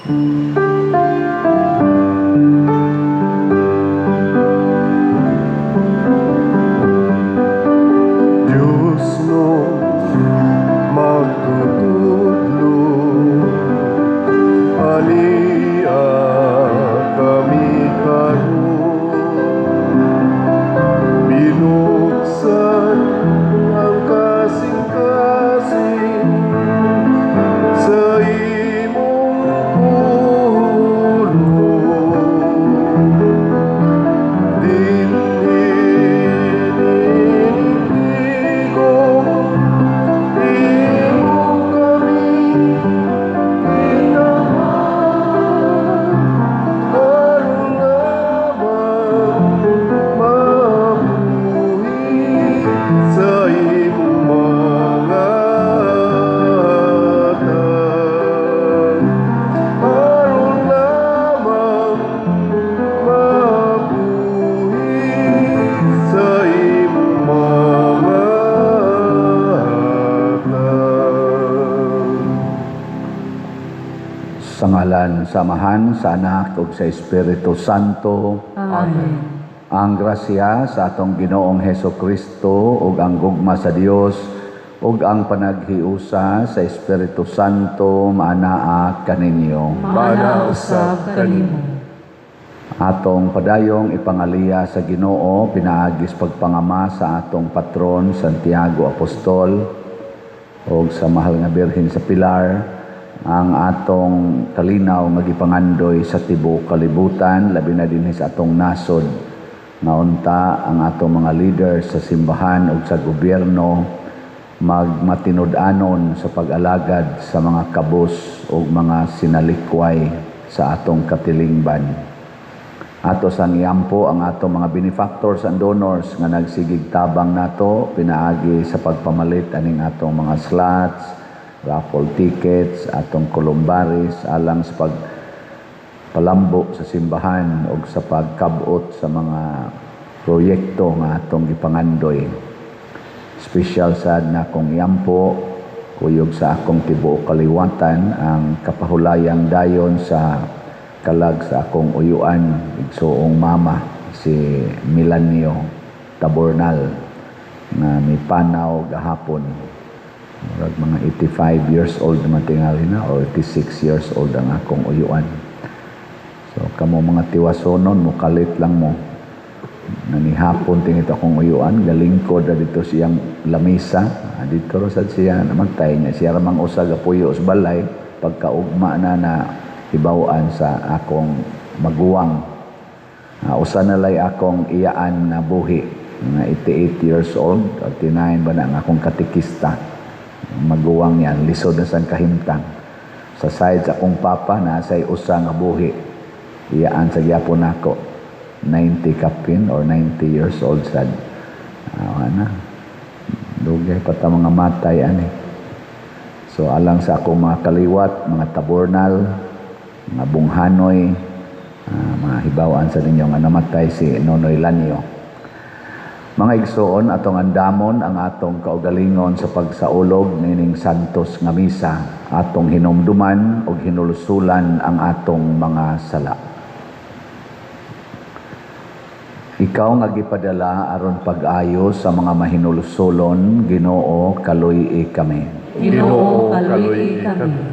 Diyos no magtutudlo, ania kami karon, binuksan ang kasing-kasing sa imong pulong. Dinhi tigom, imo kami gitawag, aron lamang mabuhi sa imong mga hatag. Aron lamang mabuhi sa imong mga hatag. Sa ngalan sa Amahan, sa Anak ug sa Espiritu Santo. Amen. Ang grasya sa atong Ginoong Heso Kristo ug ang gugma sa Dios ug ang panaghiusa sa Espiritu Santo maanaa kaninyo. Maana usab kanimo. Atong padayong ipangaliya sa Ginoo pinaagis pagpangama sa atong patron Santiago Apostol ug sa mahal nga Birhen sa Pilar ang atong kalinaw nga gipangandoy sa tibuok kalibutan, labi na dinhi sa atong nasod, nga unta ang atong mga leaders sa simbahan ug sa gobyerno magmatinud-anon sa pag-alagad sa mga kabus ug mga sinalikway sa atong katilingban. Ato sang iampo ang atong mga benefactors and donors nga nagsigig tabang nato pinaagi sa pagpamalit aning atong mga slots, raffle tickets, atong columbaris alang sa pagpalambo sa simbahan ug sa pagkabot sa mga proyekto nga atong gipangandoy. Special sad na akong iampo kuyog sa akong tibuok kaliwatan ang kapahulayang dayon sa kalag sa akong uyuan, igsuong mama, si Milanio Tabornal, na mipanaw gahapon. Murag mga 85 years old naman tingali na or 86 years old ang akong uyuan. So kamo mga tiwasonon, mukalit lang mo. Nanihapon tingit akong uyuan, galingkod na dito siyang lamisa. Dito ro sad siya namatay niya. Siya ramang usa gapuyo sa balay pagkaugma na na hibaw-an sa akong maguwang. Usa na lay akong iyaan na buhi, mga 88 years old, 89 ba na ang akong katikista. Maguwang niya, lisod na sang kahimtang. Sa side sa akong papa, nasa usa nga buhi. Iyaan sa gyapon nako. 90 kapin or 90 years old sad. Ana. Dugay pa ta mga matay ani. So alang sa akong mga kaliwat, mga Tabornal, mga Bunghanoy, mga hibawan sa ninyo nga namatay si Nonoy Lanyo. Mga igsoon, atong andamon ang atong kaugalingon sa pagsaulog nining santos nga misa, atong hinumduman ug hinulsulan ang atong mga sala. Ikaw nga gipadala aron pag-ayo sa mga mahinulsulon, Ginoo, kaluy-i kami. Ginoo, kaluy-i kami.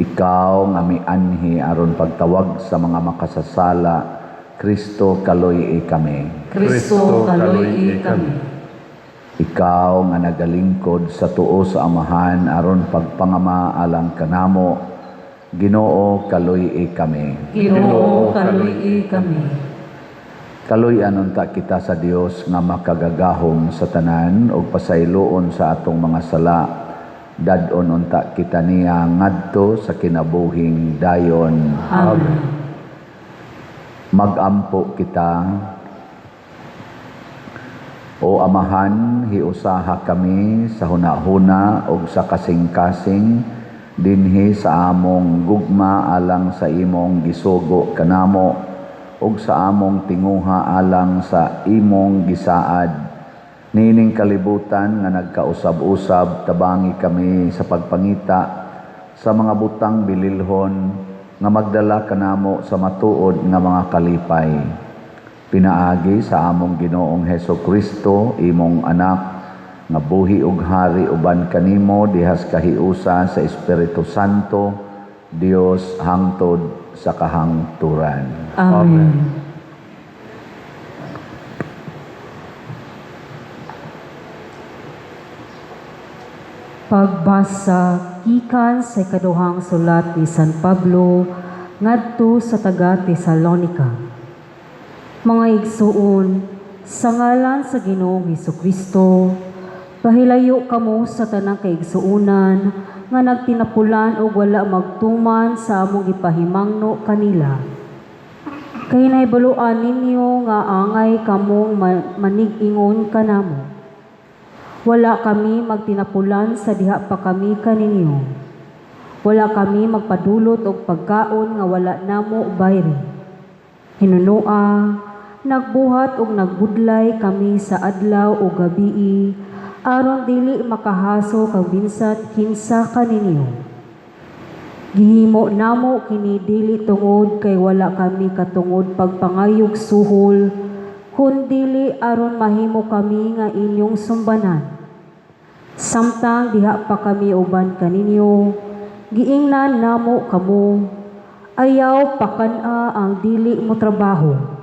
Ikaw nga mianhi aron pagtawag sa mga makasasala, Kristo, kaluy-i kami. Kristo, kaluy-i kami. Ikaw nga nagalingkod sa tuo sa Amahan aron pagpangama alang kanamo, Ginoo, kaluy-i kami. Ginoo, kaluy-i kami. Kaluy-an unta kita sa Dios nga makagagahom sa tanan ug pasayloon sa atong mga sala. Dad-on unta kita niya ngadto sa kinabuhing dayon. Amen. Magampo kita. O Amahan, hiusaha kami sa hunahuna ug sa kasing-kasing dinhi sa among gugma alang sa imong gisugo kanamo ug sa among tinguha alang sa imong gisaad. Niining kalibutan nga nagkausab-usab, tabangi kami sa pagpangita sa mga butang bililhon. nga magdala kanamo sa matuod nga mga kalipay. Pinaagi sa among Ginoong Heso Kristo, imong anak, nga buhi ug hari uban kanimo dihas kahiusa sa Espiritu Santo, Dios hangtod sa kahangturan. Amen. Pagbasa gikan sa ikaduhang sulat ni San Pablo ngadto sa taga Tesalonica. Mga igsuon, sa ngalan sa Ginoong Hesukristo, pahilayo kamo sa tanang kaigsuonan nga nagtinapulan og wala magtuman sa among gipahimangno kanila. Kay nahibaluan ninyo nga angay kamong manig-ingon kanamo. Wala kami magtinapulan sa diha pa kami kaninyo. Wala kami magpadulot og pagkaon nga wala namo bayri. Hinunoa, nagbuhat og nagbudlay kami sa adlaw ug gabii aron dili makahaso kag bisan kinsa kaninyo. Gihimo namo kini dili tungod kay wala kami katungod pagpangayog suhol, kundili aron mahimo kami nga inyong sumbanan. Samtang diha pa kami uban kaninyo, giingnan namo kamo, ayaw pakan-a ang dili mo trabaho.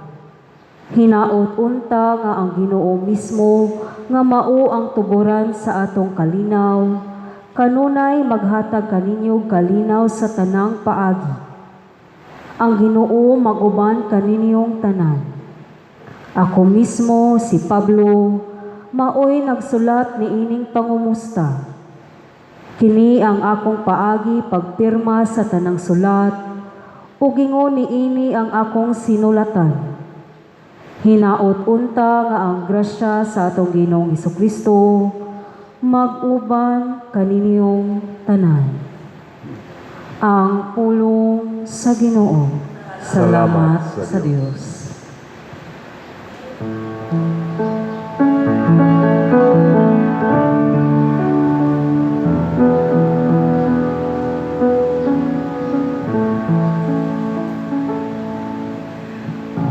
Hinaot unta nga ang Ginoo mismo nga mao ang tuboran sa atong kalinaw, kanunay maghatag kaninyo kalinaw sa tanang paagi. Ang Ginoo maguban kaninyong tanan. Ako mismo, si Pablo, maoy nagsulat niining pangumusta. Kini ang akong paagi pagpirma sa tanang sulat, ug ingon niini ang akong sinulatan. Hinaot unta nga ang grasya sa atong Ginoong Hesukristo mag-uban kaninyong tanan. Ang pulong sa Ginoo. Salamat sa Dios.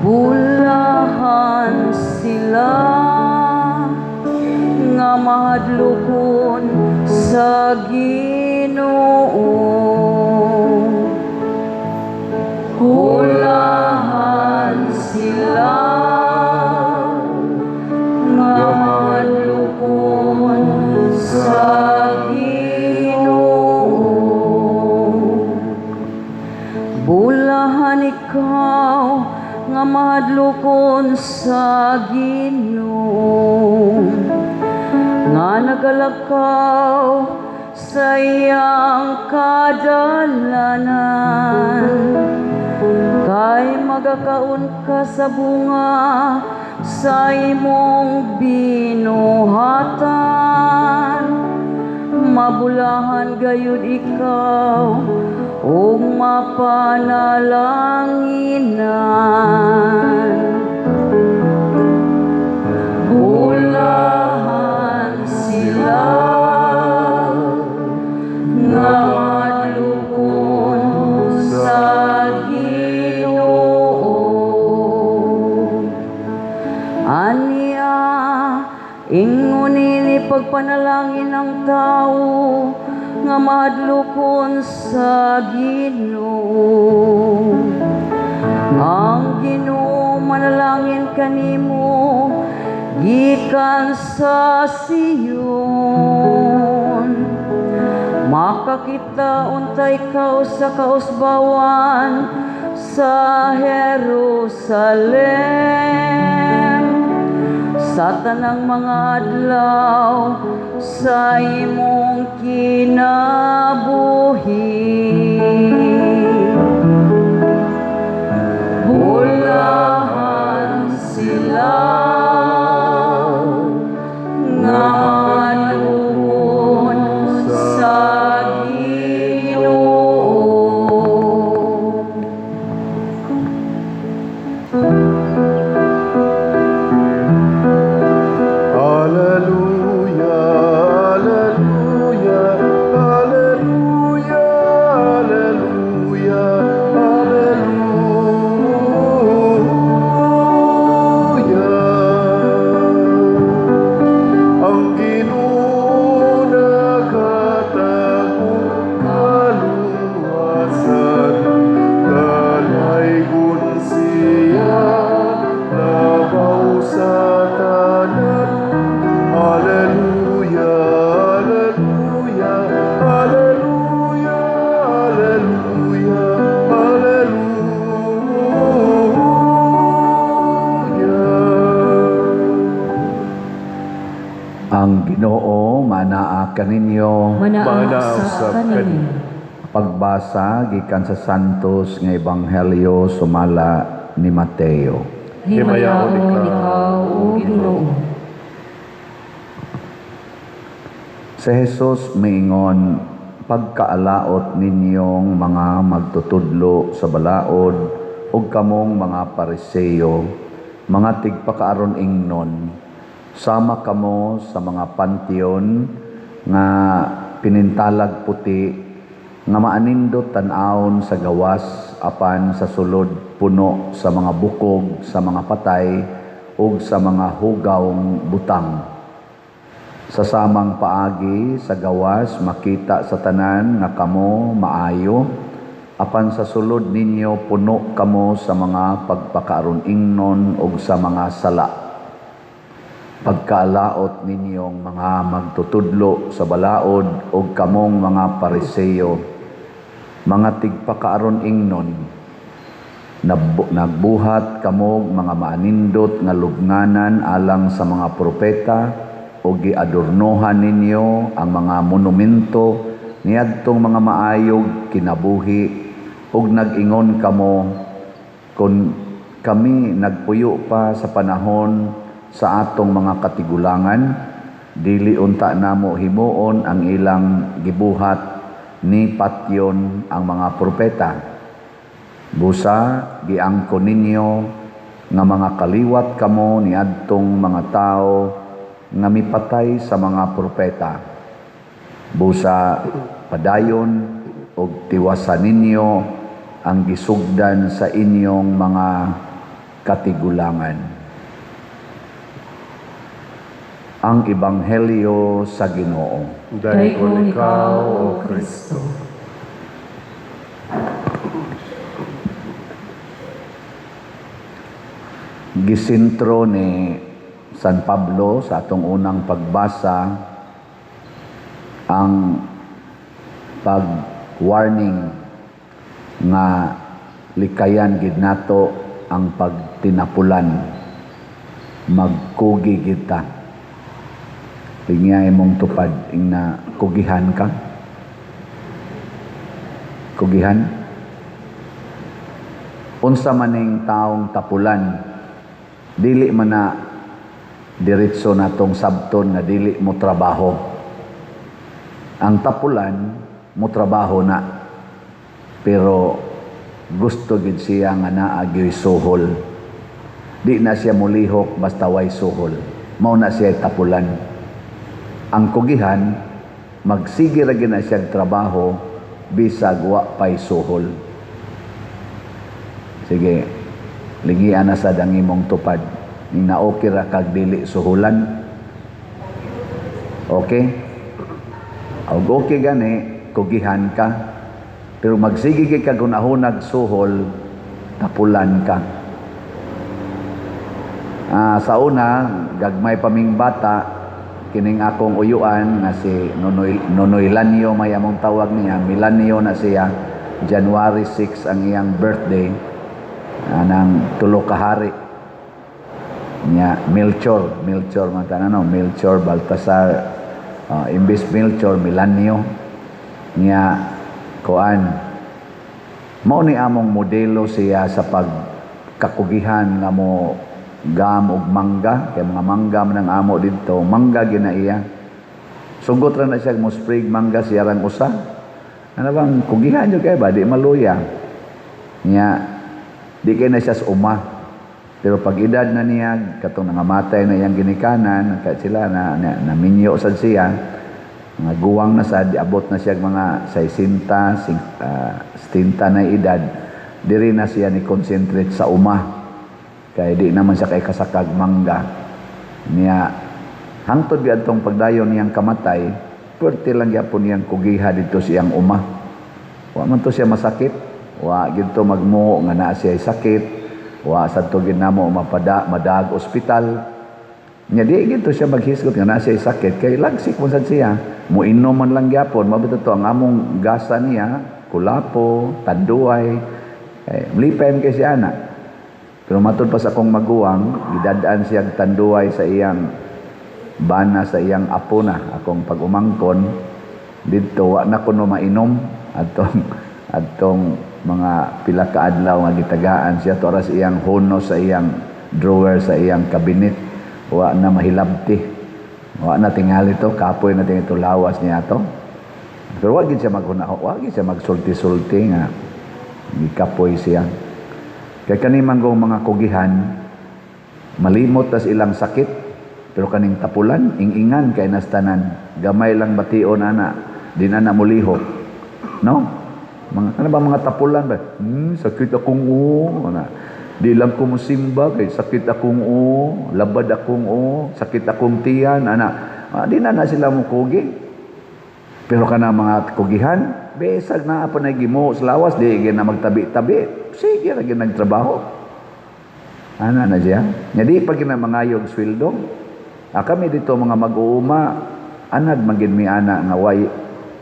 Bulahan sila nga mahadlokon sa Ginoo. Bulahan sila nga mahadlokon sa Ginoo. Bulahan ikaw nga mahadlokon sa Ginoo, nga nagalakaw sa iyang kadalanan, kay magakaon ka sa bunga sa imong binuhatan. Mabulahan gayud ikaw ug mapanalanginan. Bulahan sila nga mahadlokon sa Ginoo. Ania, ingon ini pagpanalangin ang tao nga mahadlokon sa Ginoo. Ang Ginoo manalangin kanimo gikan sa Sion. Makakita unta ikaw sa kausbawan sa Jerusalem sa tanang mga adlaw sa imong kinabuhi. Bulahan sila nga mahadlokon sa Ginoo. Alleluia, Alleluia. kaninyo. Manaa Manaa usab usab kaninyo. Pagbasa gikan sa Santos nga Ebanghelyo sumala ni Mateo. Himayaon ikaw, O Ginoo. Si Jesus miingon, pagkaalaot ninyong mga magtutudlo sa balaod ug kamong mga Pariseo, mga tigpakaaron ingnon, sama kamo sa mga panteon nga pinintalag puti nga maanindot tan-awon sa gawas apan sa sulod puno sa mga bukog sa mga patay ug sa mga hugawng butang. Sa samang paagi sa gawas makita sa tanan nga kamo maayo, apan sa sulod ninyo puno kamo sa mga pagpakaaron ingnon ug sa mga sala. Pagkaalaot ninyong mga magtutudlo sa balaod ug kamong mga Pariseo, mga tigpakaaron ingnon, nagbuhat kamo mga maanindot nga lubnganan alang sa mga propeta o giadornohan ninyo ang mga monumento niadtong mga maayog kinabuhi, ug nag-ingon kamo, kon kami nagpuyo pa sa panahon sa atong mga katigulangan, dili unta namo himuon ang ilang gibuhat ni patyon ang mga propeta. Busa giangkon ninyo nga mga kaliwat kamo niadtong mga tawo nga mipatay sa mga propeta. Busa padayon og tiwasan ninyo ang gisugdan sa inyong mga katigulangan. Ang Ebanghelyo sa Ginoo. Dayon ikaw, O Kristo. Gisintro ni San Pablo sa atong unang pagbasa ang pag-warning nga likayan gid nato ang pagtinapulan, magkugi kita. Tingnan imong tupad ingna kugihan ka. Kugihan. Unsa maning taong tapulan, dili man na diretso natong sabton nga dili mo trabaho. Ang tapulan mo trabaho na, pero gusto gid siya nga naa gyoy suhol. Di na siya molihok basta way suhol. Mao na siya tapulan. Ang kugihan, magsige ra gid na siya trabaho bisag wa pay suhol. Sige, lingian na sad ang imong tupad. Ning naokay ra kag dili suhulan. Okay? Og okay gani, kugihan ka. Pero magsige kay kag hunahunag suhol, tapulan ka. Sa una, gagmay pa ming bata, kining akong uyuan nga si Nonoy, Nonoy Lanyo, may among tawag niya, Milanyo na siya, January 6 ang iyang birthday, anang tulo ka hari niya, Melchor, Melchor man tanan, no? Melchor, Baltasar, imbis Melchor, Milanyo niya, kuan mao ni among modelo siya sa pagkakugihan nga mo gam og mangga, kay mga mangga man ang amo didto, mangga gina iya. Sugot ra na siya mo sprig mangga siya rang usa. Ano bang kugihan jud kay ba di maluya. Niya di kay na siya sa uma. Pero pag edad na niya, katong nangamatay na iyang ginikanan, kahit sila na naminyo sad siya, mga guwang na sad, abot na siya mga 60, 70 na edad, diri na siya ni concentrate sa uma. Kay di naman siya kay kasakag mangga. Niya, hangtod biadtong pagdayon niyang kamatay, pwerte lang gyapon niyang kugiha didto siyang uma. Wa man to siya masakit, wa gidto magmuo nga naa siya sakit, wa sad to gid namo mapada madag ospital. Nya di gidto siya maghisgot nga naa siya sakit kay lagsik man sad siya. Muinom man lang gyapon, mabito to ang among gasa niya, kulapo, tanduay, kay lipay man kay siya ana. Pero matud pa sa akong maguwang, gidadaan siyang tanduay sa iyang bana sa iyang apo na akong pag-umangkon didto, wa na kuno mainom atong atong mga pila ka adlaw nga gitagaan siya to sa iyang hunos, sa iyang drawer, sa iyang cabinet. Wa na mahilabti, wa na tingali to, kapoy na tingali to lawas niya to. Pero wa gid siya maghuna, wa gid siya magsulti-sulti nga gikapoy siya. Kay kani manggong mga kugihan, malimot tas ilang sakit, pero kaning tapulan, ing-ingan kay nastanan, gamay lang bation ana, di na na mulihok, no? Mga ano ba mga tapulan ba? Sakit akong o, ana. Di lang ko musimba kay sakit akong o, labad akong o, sakit akong tiyan, ana. Ah, di na na sila mukugi. Pero kana mga kugihan, besag na pa na gimo sa lawas, di gyud na magtabi-tabi. Sige ra gyud nagtrabaho. Ana na siya. Nya di pa gyud na mangayog sweldo. Ah, kami dito mga mag-uuma, anad man gyud mi ana nga way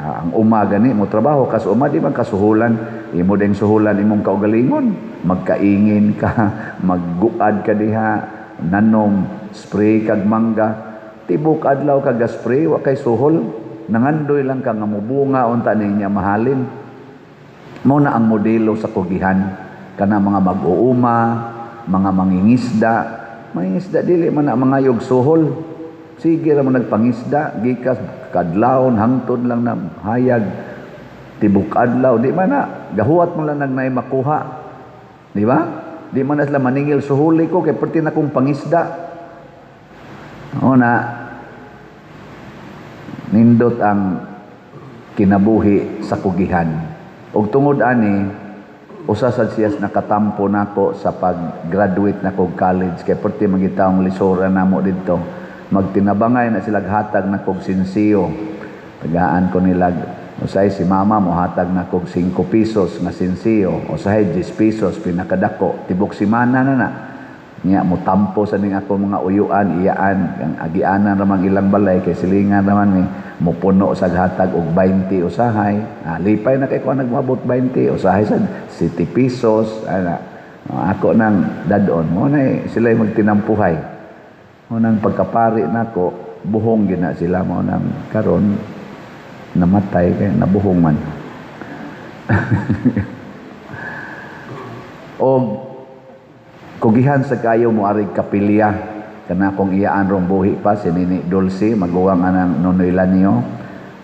ang uma gani mo trabaho kas uma, di man kasuhulan. Imo ding suhulan imong kaugalingon, magkaingin ka, magguad ka diha, nanom, spray kag mangga, tibok adlaw ka ga spray, wa kay suhol, nangandoy lang ka nga mubunga unta ninya mahalin. Mao na ang modelo sa kugihan, kana mga mag-uuma, mga mangingisda. Mangingisda dili man na mangayog suhol. Sige ra mo nagpangisda gikas kadlawon hangtod lang na hayag, tibok adlaw di man na gahuwat mo lang nag makuha, di ba? Di man na sila maningil, "Suhuli ko kay perti na kong pangisda." O na nindot ang kinabuhi sa kugihan. Ug tungod ani, usa sad siya sa nakatampo nako sa pag-graduate nako college, kay perti magitawong lisora namo didto. Magtinabangay na sila, hatag na kog sinsiyo. Tagaan ko nila, usahay si mama mohatag na kog 5 pesos nga sinsiyo, usahay 10 pesos pinakadako, tibok simana na na. Nya motampo sa ning ako mga uyuan, iyaan, ang agianan ramang ilang balay kay silingan raman mi, mopuno sa hatag og 20 usahay. Ah, lipay na kay ko nagmoabot 20, usahay sad 7 pesos ana. Ako nang dadon mo na sila magtinampuhay. Mo nang pagkapari nako, buhong gina sila. Mo nang karon namatay kay nabuhong man. Og kugihan sa kayo mo arig kapilya, kana akong iyaan rong buhi pa si Nini Dulce, maguwang anang Nonoy Lanio,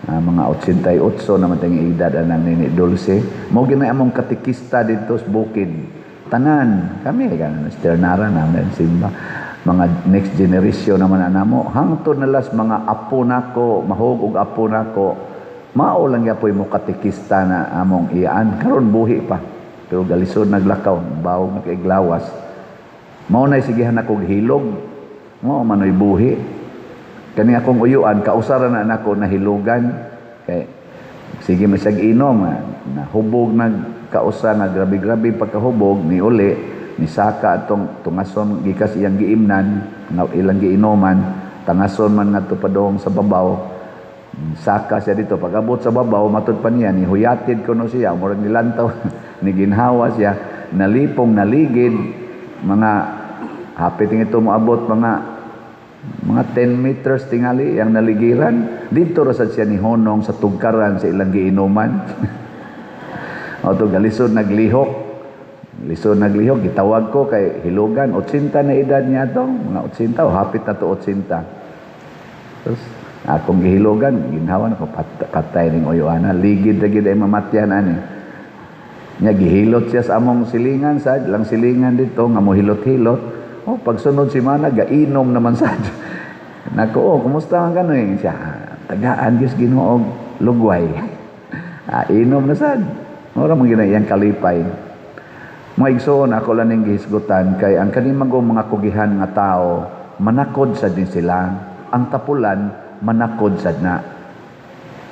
mga 88 naman tayong edad anang Nini Dulce. Mo gina among katikista dito sa bukid. Tanan kami kan Mr. Nara naman simba, mga next generation naman na namo, hangtod na las mga apo nako, mahog og apo nako, mao lang gyapoy mo katikista na among iyaan karon. Buhi pa pero galisod naglakaw, bawog na kaiglawas. Mao nay sigihan ako hilog. Mao manoy buhi. Kani akong uyuan, kausara na nako nahilugan kay sige masag inom, nahubog nag kausa nga grabe-grabe pagkahubog ni uli ni saka atong tungason gikas iyang giimnan nga ilang giinuman, tangason man ngadto padong sa babaw. Saka siya dito, pag-abot sa babaw, matud pa niya ni huyatid kuno siya, murag nilantaw ni ginhawa siya, nalipong naligid, mga hapit ito moabot mga 10 meters tingali ang naligiran. Dito ra sad siya ni honong sa tugkaran sa ilang giinuman. O to galisod naglihok, lisod naglihok. Gitawag ko kay hilugan, 80 na edad niya to, mga 80 o hapit na to 80. Tapos akong gihilugan, ginhawa na ko, patay ning uyuana, ligid ra gid ay mamatyan ani. Nya gihilot siya sa among silingan, sa lang silingan dito nga mohilot-hilot. Oh, pagsunod si mana gainom naman sad. Nako, "Oh, kumusta man kanoy?" Siya, "Tagaan Dios Ginoo lugway." Ah, inom na sad. Mura man gina iyang kalipay. Mga igsoon, ako lang ning gihisgutan kay ang kanimagong mga kugihan nga tao, manakod sad din sila. Ang tapulan, manakod sad na.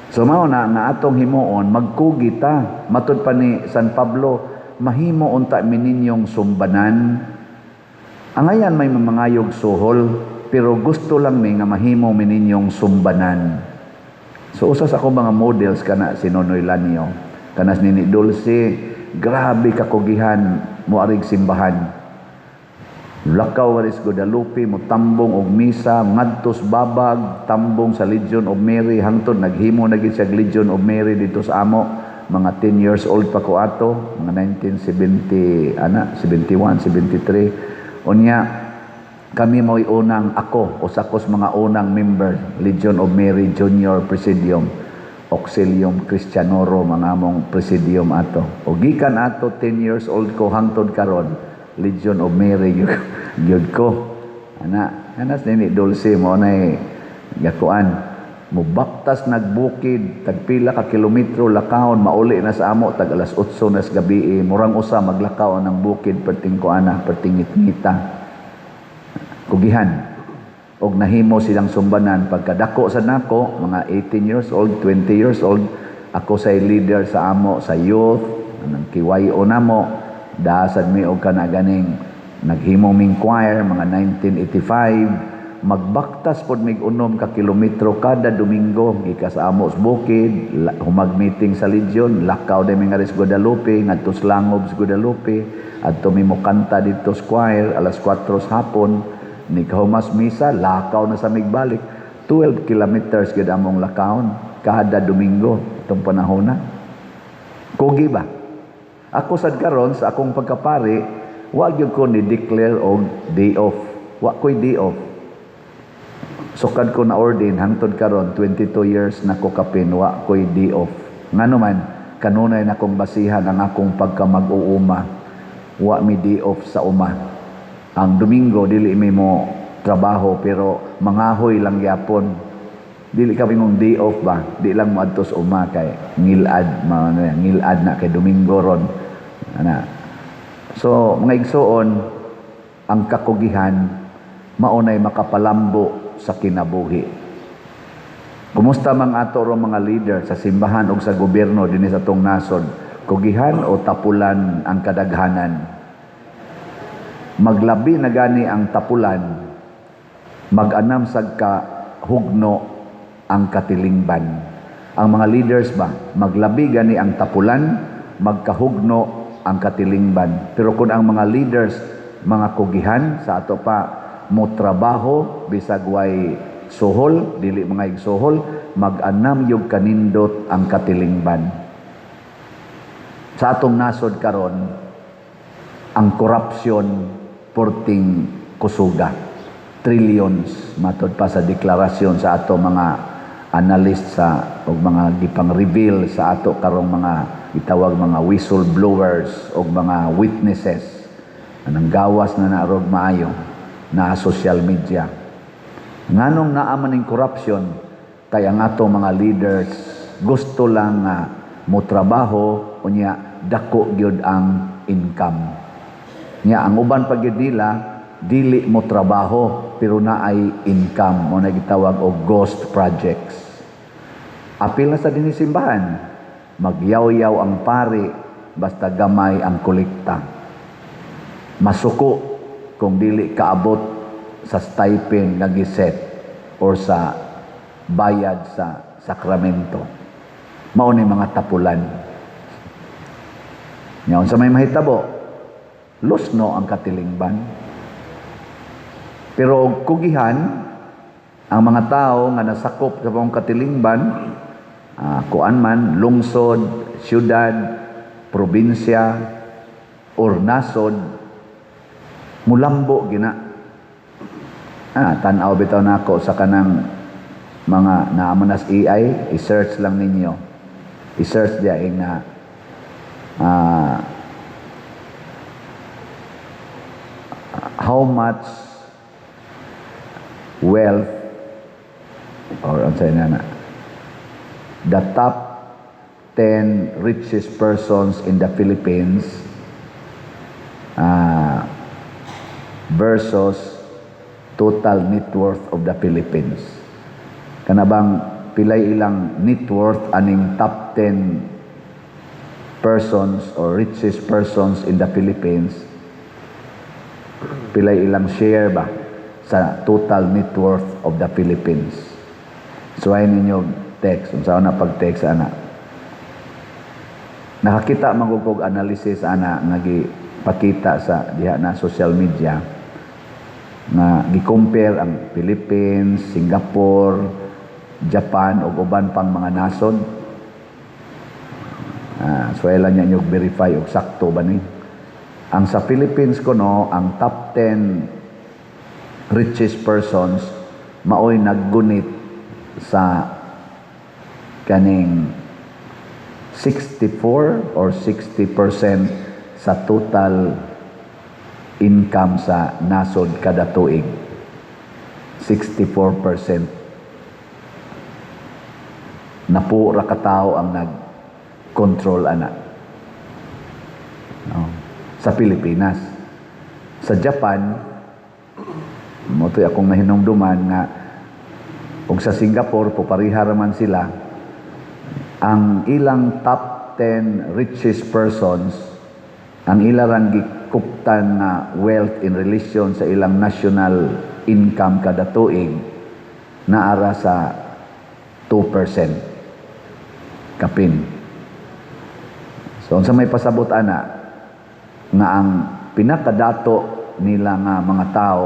So mao na nga atong himuon, magkugi ta. Matud pa ni San Pablo, "Mahimo unta mi ninyong sumbanan." Angayan may mamangayog suhol, pero gusto lang mi nga mahimo mi ninyong sumbanan. So usa sa ako mga models kana si Nonoy Lanio, kana si Nini Dulce, grabe kakugihan mo arig simbahan. Lakaw aris Guadalupe, motambong og misa, ngadto sa Babag, tambong sa Legion of Mary, hangtod naghimo na gid siya Legion of Mary dito sa amo. Mga 10 years old pa ko ato, mga 1970 ana, 71, 73. Unya kami mo'y unang, ako, usa ko sa mga unang member, Legion of Mary Junior Presidium, Auxilium Christianorum ang among presidium ato. O gikan ato 10 years old ko hangtod karon, Legion of Mary gyud gyud ko. Ana, anas nini Dulce mo nay gakuan. Mubaktas nagbukid, tagpila ka kilometro lakawon, mauli na sa amo tag alas 8 na sa gabi, murang usa maglakaw ng bukid perting kuana, perting ngitngita. Kugihan og nahimo silang sumbanan. Pagkadako sa nako, mga 18 years old, 20 years old, ako say leader sa amo sa youth ng KYO namo. Dasad mi og kana ganing naghimo ming choir mga 1985. Magbaktas pod mig 6 ka kilometro kada Domingo gikan sa amo sa bukid, humag meeting sa Legion, lakaw day mi nga Guadalupe ngadto sa Langob sa Guadalupe, adto mi mokanta didto sa choir alas 4 sa hapon. Ni kahumas misa, lakaw na sa migbalik. 12 kilometers gid among lakawon kada Domingo itong panahon na. Kugi ba? Ako sad karon sa akong pagkapari, wa gyud ko ni declare og day off. Wa ko'y day off. Sukad ko na ordain hangtod karon, 22 years na ko kapin, wa ko'y day off. Ngano man, kanunay na kong basihan ang akong pagkamag-uuma. Wa mi day off sa uma. Ang Domingo dili mi mo trabaho pero mangahoy lang gyapon. Dili kami mong day off ba? Di lang mo adto sa uma kay ngilad ma ano yan, ngilad na kay Domingo ron. Ana. So mga igsoon, ang kakugihan maunay makapalambo sa kinabuhi. Kumusta mang ato ro mga leader sa simbahan ug sa gobyerno dinhi sa atong nasod? Kugihan o tapulan ang kadaghanan? Maglabi na gani ang tapulan, mag-anam sad ka hugno ang katilingban. Ang mga leaders ba, maglabi gani ang tapulan, magkahugno ang katilingban. Pero kung ang mga leaders mga kugihan sa ato pa mo trabaho bisag way suhol, dili mga igsuhol, mag-anam yung kanindot ang katilingban. Sa atong nasod karon, ang korupsyon porting kusuga, trillions matod pa sa deklarasyon sa ato mga analyst sa og mga gipang reveal sa ato karong mga itawag mga whistleblowers og mga witnesses, anang gawas na narog maayo na social media. Nganong naa man ning corruption? Kay ang ato mga leaders gusto lang nga mo trabaho unya dako gyud ang income. Nya ang uban pa gyud nila dili mo trabaho pero naay income mo na gitawag og ghost projects. Apil na sa dinhi simbahan, magyaw-yaw ang pari basta gamay ang kolekta. Masuko kung dili kaabot sa stipend nga giset or sa bayad sa sakramento. Mao ni mga tapulan. Nya unsa may mahitabo? Lusno ang katilingban. Pero og kugihan ang mga tao nga nasakop sa maong katilingban, kuan man, lungsod, syudad, probinsya, or nasod, mulambo gina. Tan-aw bitaw nako sa kanang mga naamanas AI, i-search lang ninyo. I-search diya nga how much wealth or unsay na na the top 10 richest persons in the Philippines versus total net worth of the Philippines. Kana bang pilay ilang net worth aning top 10 persons or richest persons in the Philippines, pilay ilang share ba sa total net worth of the Philippines. So ay ninyo text, unsa na pag-text ana. Nakakita man gud kog analysis ana nga gipakita sa diha na social media. Nga gi-compare ang Philippines, Singapore, Japan ug uban pang mga nasod. Ah, so niya nyo verify og sakto ba ni. Ang sa Philippines kuno, ang top 10 richest persons maoy naggunit sa kaning 64 or 60% sa total income sa nasod kada tuig. 64%. Napo ra ka tawo ang nag-control ana. No? Sa Pilipinas. Sa Japan, mao to'y akong nahinumduman nga ug sa Singapore, pupariha raman sila, ang ilang top 10 richest persons, ang ilang gikuptan na wealth in relation sa ilang national income kada tuig, naara sa 2% kapin. So, unsa may pasabot ana? Nga ang pinakadato nila nga mga tao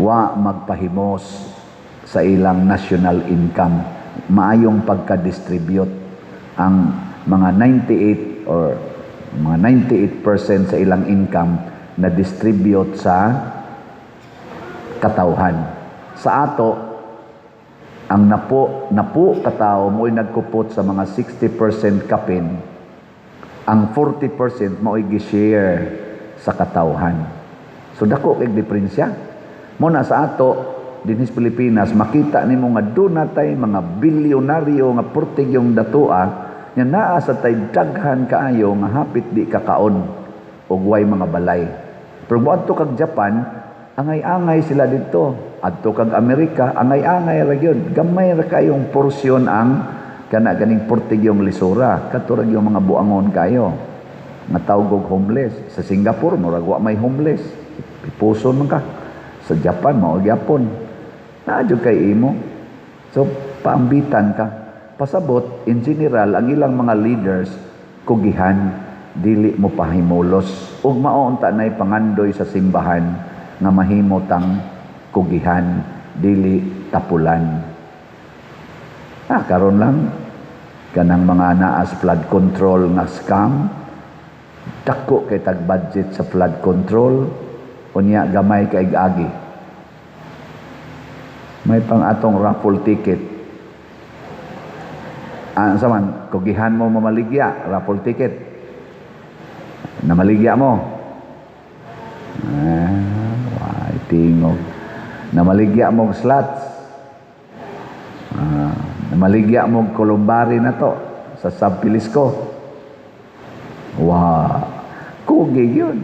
wa magpahimos sa ilang national income, maayong pagka-distribute. Ang mga 98 or mga 98% sa ilang income na distribute sa katawhan. Sa ato, ang napo napo katao mo'y nagkupot sa mga 60% kapin, ang 40% mo'y gi-share sa katawhan. So dako kay diferensya. Mo na sa ato dinhi sa Pilipinas, makita nimo nga duna tay mga bilyonaryo nga portigyong datoa nya naa sa tay daghan kaayo nga hapit di kakaon ug way mga balay. Pero moadto kag Japan, angay-angay sila dito. Adto kag Amerika, angay-angay ra gyud. Gamay ra kayong porsyon ang kana ganing portigyong lisura. Kato ra gyud mga buangon kayo nga tawag og homeless. Sa Singapore, murag wa may homeless. Pipuson man ka. Sa Japan, mao gyapon. Naa jud kay imo. So paambitan ka. Pasabot, in general, ang ilang mga leaders kugihan, dili mo pahimulos. Ug mao unta nay pangandoy sa simbahan nga mahimo tang kugihan, dili tapulan. Ah, karon lang kanang mga naas flood control nga scam, dako kay tag budget sa flood control, unya gamay kay agi. May pang atong raffle ticket. Ah, sa man, kugihan mo mamaligya, raffle ticket. Namaligya mo. Ah, why, tingog. Namaligya mo og slots. Ah, namaligya mo og columbary na to sa Subpilisco. Wa, kugi yun.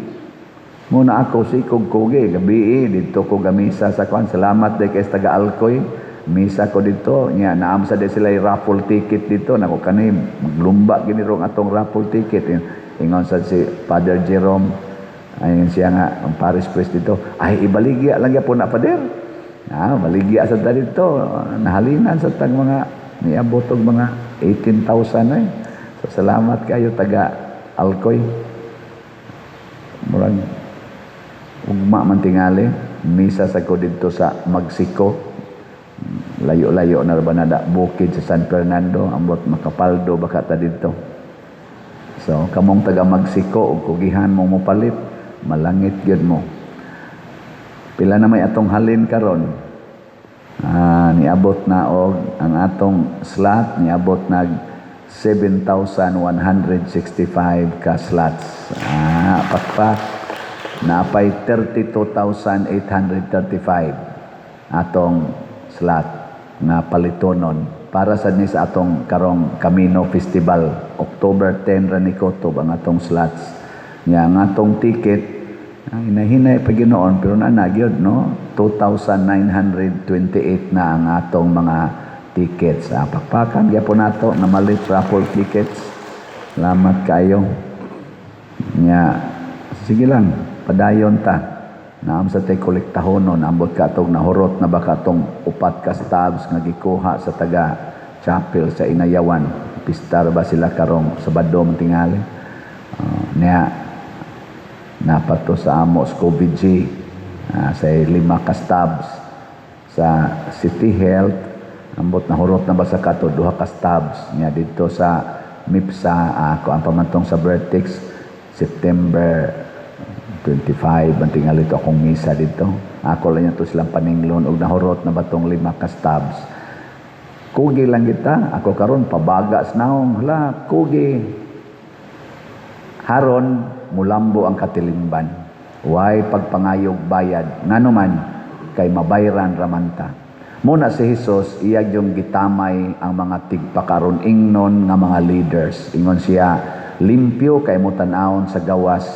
Muna ako si kog kugi, gabi dito ko gamisa sa kwan. Salamat day kay taga Alcoy. Misa ko dito, nya naam sa di sila raffle ticket dito. Nako kani maglumba gini rong atong raffle ticket. Ingon sa si Father Jerome, ayun siya nga ang parish priest dito. Ay, ibaligya lang gyapon na, Father. Ah, baligya sa ta dito. Nahalinan sa tag mga niabot og mga 18,000 ay. So salamat kayo taga Alcoy. Murag ugma man tingali, misa sa ko dito sa Magsiko. Layo-layo na ba nada bukid sa San Fernando, ambot makapaldo baka ta dito. So kamong taga Magsiko ug kugihan mo mopalit, malangit gyud mo. Pila na may atong halin karon? Ah, niabot na og ang atong slot niabot nag 7,165 ka slots. Ah, pakpak. Naapay 32,835 atong slot nga palitonon para sa ni sa atong karong Camino Festival. October 10 ra ni kutob ang atong slots. Nya ang atong ticket ang hinahinay pa ginoon, pero na gyud no, 2,928 na ang atong mga tickets. Ah, pakpakan gyapon nato na malit raffle tickets. Salamat kayo. Nya sige lang, padayon ta. Naam sa tay kolektahonon, ambot ka atong nahurot na baka atong upat ka stubs nga gikuha sa taga chapel sa Inayawan. Pistar ba sila karong Sabado man tingali? Niya napato sa amo sa COVID G. Sa lima ka stabs sa City Health, ambot nahurot na ba sa kato duha ka stabs niya didto sa MIPSA, ako ang pamantong sa Vertex September 25 ang tingali to akong misa didto. Ako lang to silang paninglon og nahurot na batong lima ka stabs. Kugi lang kita. Ako karon pabaga sa naong. Hala, kugi. Haron mulambo ang katilingban. Way pagpangayog bayad. Ngano man kay mabayran ramanta. Muna si Jesus iya yung gitamay ang mga tigpakaron ingnon nga mga leaders. Ingon siya, limpyo kay mo tan-awon sa gawas,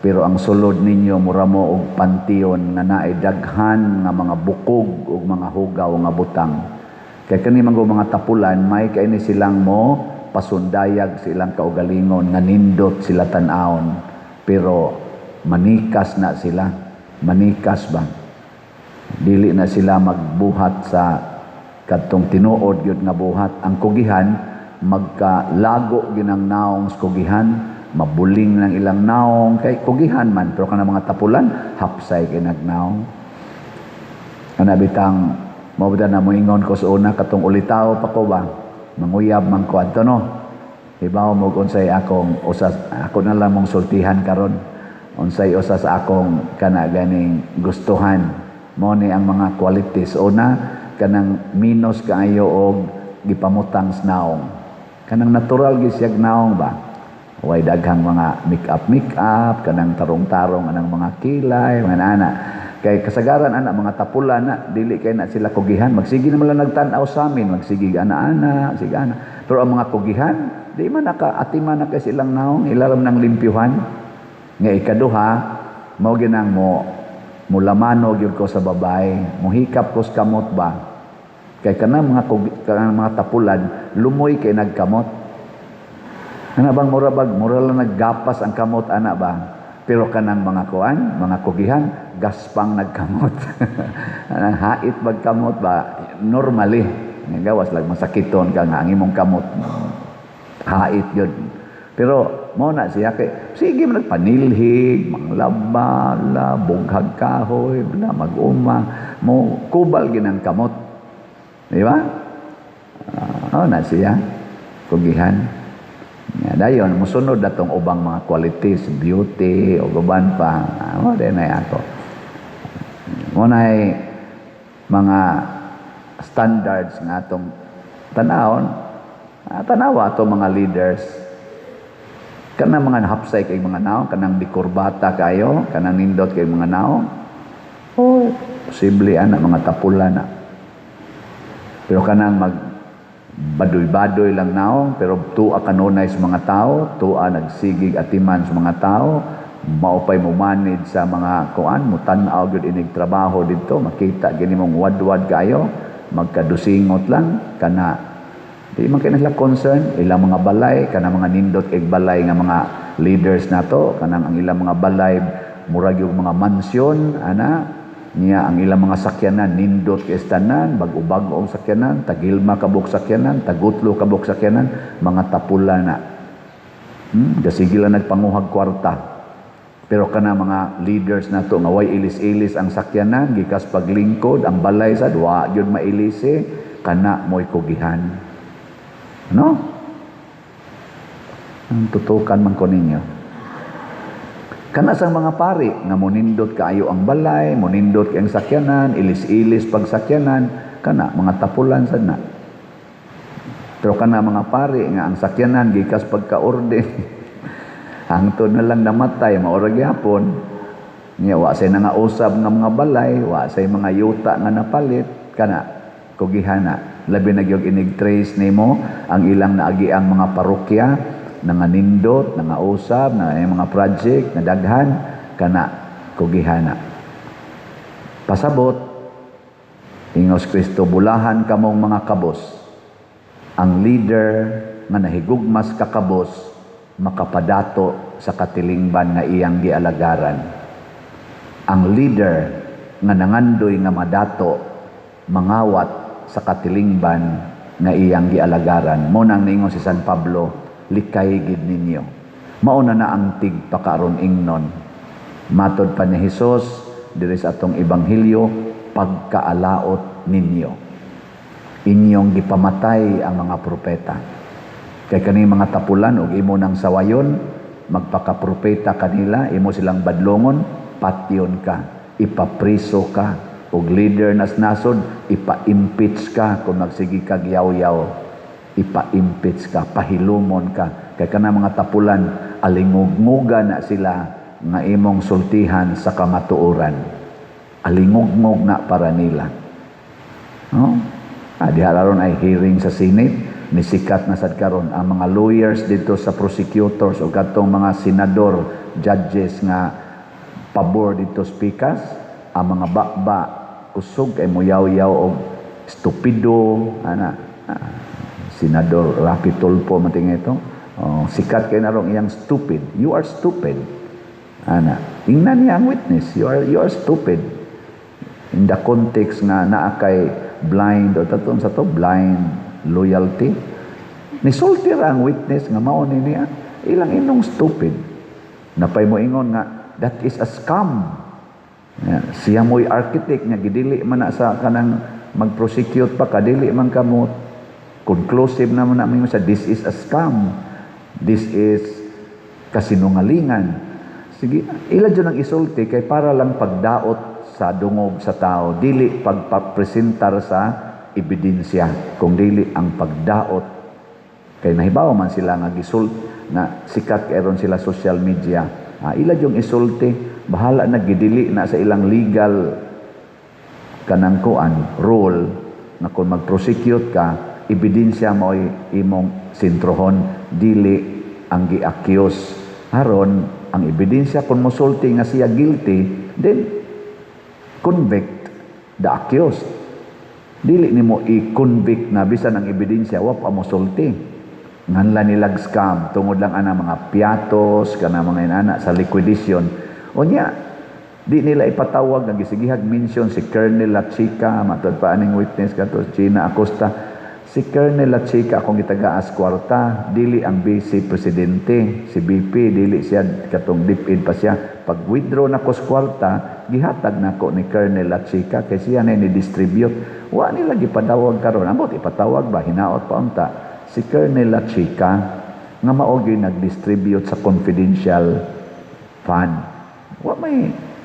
pero ang sulod ninyo mura mo og panteon nga naay daghan nga mga bukog ug mga hugaw nga butang. Kay kani man mga tapulan, may kay ni silang mo pasundayag sa ilang kaugalingon nga nindot sila tan-awon, pero manikas na sila. Manikas ba? Dili na sila magbuhat sa kadtong tinuod gyud nga buhat. Ang kugihan magkalago ginang naong sa kugihan, mabuling ng ilang naong kay kugihan man, pero kanang mga tapulan hapsay kay nagnaong. Kana bitang mao ba na moingon ko sa una katong ulitaw pa ko ba, manguyab man ko adto, no? Hibaw mo unsay akong usa, ako na lang mong sultihan karon unsay usa sa akong kana ganing gustuhan. Mo ni ang mga qualities. Una, kanang minus kaayo og gipamutang sa naong. Kanang natural gyud siyag naong ba. Way daghang mga make-up make-up, kanang tarong-tarong anang mga kilay, mga ana. Kay kasagaran ana mga tapulan na dili kay na sila kugihan, magsige naman lang nagtan-aw sa amin, magsige ana-ana, sige ana. Pero ang mga kugihan, di man naka atiman na kay silang naong, ilalam ng limpyuhan. Nga ikaduha, mao ginang mo mulamano gyud ko sa babae, muhikap ko sa kamot ba. Kay kanang mga tapulan, lumoy kay nagkamot. Ana bang mura bag, mura lang naggapas ang kamot ana ba. Pero kanang mga kuan, mga kugihan, gaspang nagkamot. Anang hait magkamot ba, normally nagawas lang masakiton ka nga ang imong kamot hait yun. Pero mo na siya kay sige man nagpanilhig, manglaba, la bughag kahoy, bla mag-uma, mo kubal ginang kamot. Di ba? Na siya kugihan. Ya, dayon musunod atong ubang mga qualities, beauty o uban pa. Mo din ay ako. Mo na mga standards nga atong tanawon. Tanawa ato mga leaders. Kanang mga hapsay kay mga naong, kanang dikurbata kayo, kanang nindot kay mga naong. Oh, posible ana mga tapula na. Pero kanang mag baduy-baduy lang naong, pero tuwa kanunay sa mga tao, tuwa nagsigig atiman sa mga tao, maupay mo manage sa mga kuan, mutan-aw gyud inig trabaho didto, makita gini mong wadwad kayo, magkadusingot lang kana. Di man kay nila concern ilang mga balay, kanang mga nindot kay balay nga mga leaders nato, kanang ang ilang mga balay murag yung mga mansyon ana niya, ang ilang mga sakyanan nindot kay tanan, bag-o-bag-o ang sakyanan, tagilma kabuk sakyanan, tagutlo kabuk sakyanan, mga tapula na. Gasige lang nagpanguhag kwarta. Pero kana mga leaders nato nga way ilis-ilis ang sakyanan, gikas paglingkod, ang balay sad wa gyud mailisi, kana mo'y kugihan. No? Ang tutukan man ko ninyo. Kana sang mga pari nga monindot kaayo ang balay, monindot kay ang sakyanan, ilis-ilis pagsakyanan, kana mga tapulan sad na. Pero kana mga pari nga ang sakyanan gikas pagka-orden, hangtod na lang namatay, maura gyapon. Nya wa say nangausab nga mga balay, wa say mga yuta nga napalit, kana kugihana. Labi na gyud inig trace nimo ang ilang naagiang mga parokya, nanganindot, nangausab, na mga project na daghan, kana kugihana. Pasabot, ingos Kristo, bulahan kamong mga kabos. Ang leader nga nahigugmas kakabos, makapadato sa katilingban nga iyang gialagaran. Ang leader nga nangandoy nga madato, mangawat sa katilingban nga iyang gialagaran. Mo nang niingon si San Pablo, likay gid ninyo. Mauna na ang tigpakaron ingnon. Matod pa ni Hesus, diri sa atong ebanghelyo, pagkaalaot ninyo. Inyong gipamatay ang mga propeta. Kay kani mga tapulan og imo nang sawayon, magpakapropeta kanila, imo silang badlongon, patyon ka, ipapriso ka, og leader nas nasod, ipa-impeach ka kung magsige kag yaw-yaw, ipa-impeach ka, pahilumon ka. Kay kana mga tapulan, alingugmuga na sila nga imong sultihan sa kamatuoran. Alingugmog na para nila. No? Diha ron ay hearing sa Senate, nisikat na sad karon ang mga lawyers dito sa prosecutors o katong mga senador, judges nga pabor dito speakers, ang mga bakba kusog kay moyaw-yaw og estupido ana. Senador Raffy Tulfo man tingin ito. Oh, sikat kay narong iyang stupid. You are stupid. Ana, ingnan niya ang witness, you are stupid. In the context nga naa kay blind o taton sa to blind loyalty. Nisulti ra ang witness nga mao ni niya ilang inong stupid. Napay mo ingon nga that is a scam. Yeah, siya mo'y architect nga gidili man na sa kanang mag-prosecute pa ka, dili man kamo conclusive na man na sa this is a scam. This is kasinungalingan. Sige, ila dyan ang isulti kay para lang pagdaot sa dungog sa tao, dili pagpapresentar sa ebidensya, kung dili ang pagdaot kay nahibaw man sila nga gisult na sikat kay ron sila social media. Ila yung isulti, bahala na gidili na sa ilang legal kanang kuan rule na kung mag-prosecute ka, ebidensya mo imong sentrohon, dili ang gi-accuse. Aron ang ebidensya kung mosulti nga siya guilty, then convict the accused. Dili nimo i-convict na bisan ang ebidensya wa pa mosulti. Nganla nilag scam tungod lang ana mga piatos kana mga inana sa liquidation. Unya di nila ipatawag ang gisigihag mention si Colonel La Chica, matud pa aning witness kato Gina Acosta. Si Colonel La Chica akong gitagaas kwarta, dili ang vice presidente, si BP, dili siya katong DepEd pa siya. Pag withdraw nako sa kwarta, gihatag nako ni Colonel La Chica kay siya na ni distribute. Wa nila gipadawag karon. Ambot ipatawag ba, hinaot pa unta si Colonel La Chica nga mao gyud nag-distribute sa confidential fund.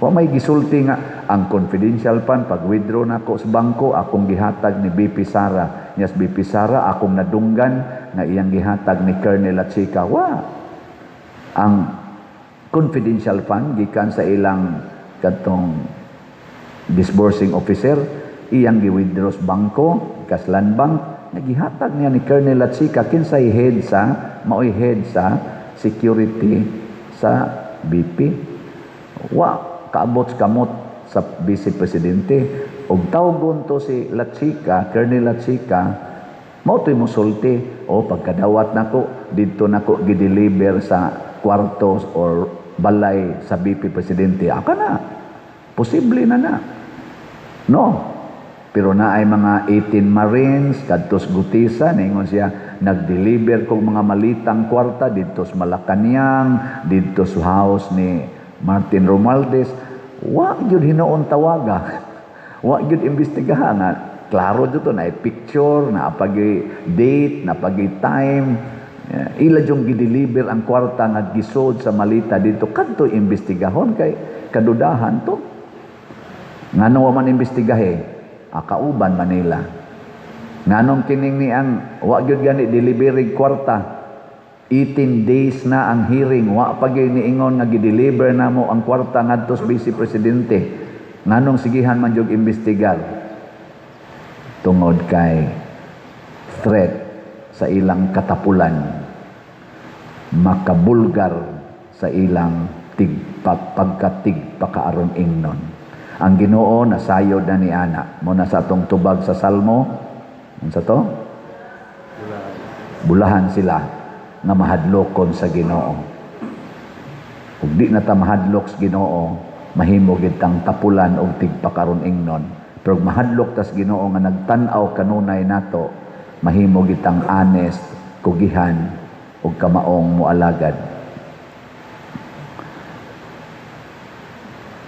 Wa may gisulti nga ang confidential fund, pag withdraw nako sa bangko, akong gihatag ni BP Sara. Yes, BP Sara akong nadunggan nga iyang gihatag ni Colonel La Chica. Wa. Ang confidential fund gikan sa ilang katong disbursing officer, iyang gi-withdraw sa bangko, kas Land Bank, nagihatag niya ni Colonel La Chica, kinsay head sa maoy head sa security sa BP. Wa kaabot sa kamot sa vice presidente. Og tawgon to si La Chica, Colonel La Chica, mao to'y mosulti o pagkadawat nako didto nako gi-deliver sa kwartos or balay sa BP presidente. Aka na posible na na, no? Pero na ay mga 18 Marines kadtos Guteza, ningon siya nag-deliver kog mga malitang kwarta didto sa Malacanang, didto sa house ni Martin Romualdez. Wa gyud hinuon tawaga, wa gyud imbestigahan nga klaro jud to na picture na pagi date na pagi time. Ila yung gi-deliver ang kwarta nga gisod sa malita dito kadto imbestigahon kay kadudahan to. Ngano wa man imbestigahe? Kauban Manila. Nganong kining ni ang wa gyud gani delivery kwarta? 18 days na ang hearing, wa pa gyud niingon nga gi-deliver namo ang kwarta ngadto sa vice presidente. Nganong sigihan man jud imbestigar? Tungod kay threat sa ilang katapulan, makabulgar sa ilang tigpa, pagkatigpakaaron ingnon. Ang Ginoo nasayod na ni ana mo na sa atong tubag sa Salmo. Unsa to? Bulahan sila nga mahadlokon sa Ginoo. Ug di na ta mahadlok sa Ginoo, mahimo gid tang tapulan og tigpakaron ingnon. Pero ug mahadlok tas Ginoo nga nagtan-aw kanunay nato, mahimo gid tang honest, kugihan ug kamaong moalagad.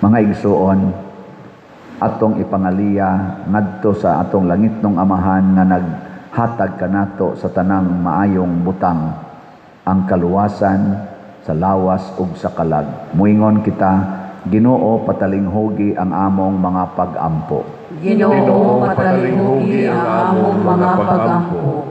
Mga igsuon, Atong ipangaliya ngadto sa atong langitnong Amahan nga naghatag kanato sa tanang maayong butang, ang kaluwasan sa lawas ug sa kalag. Muingon kita, Ginoo, patalinghugi ang among mga pag-ampo. Ginoo, patalinghugi ang among mga pag-ampo.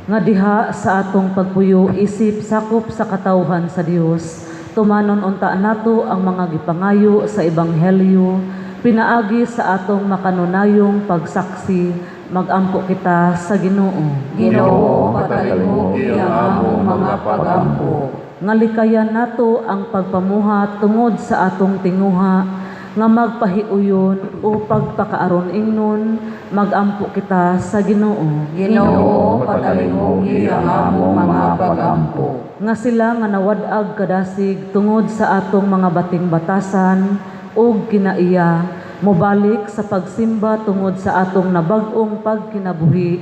Nga diha sa atong pagpuyo isip sakop sa katawhan sa Dios, tumanon unta nato ang mga gipangayo sa ebanghelyo pinaagi sa atong makanunayong pagsaksi. Magampo kita sa Ginoo. Ginoo, patalinghugi ang among mga pag-ampo. Nga likayan nato ang pagpamuhat tungod sa atong tinguha nga magpahiuyon o pagpakaaron ingnon, magampo kita sa Ginoo. Ginoo, patalinghugi ang among mga pag-ampo. Nga sila nga nawad-ag kadasig tungod sa atong mga bating batasan ug kinaiya mobalik sa pagsimba tungod sa atong nabag-ong pagkinabuhi,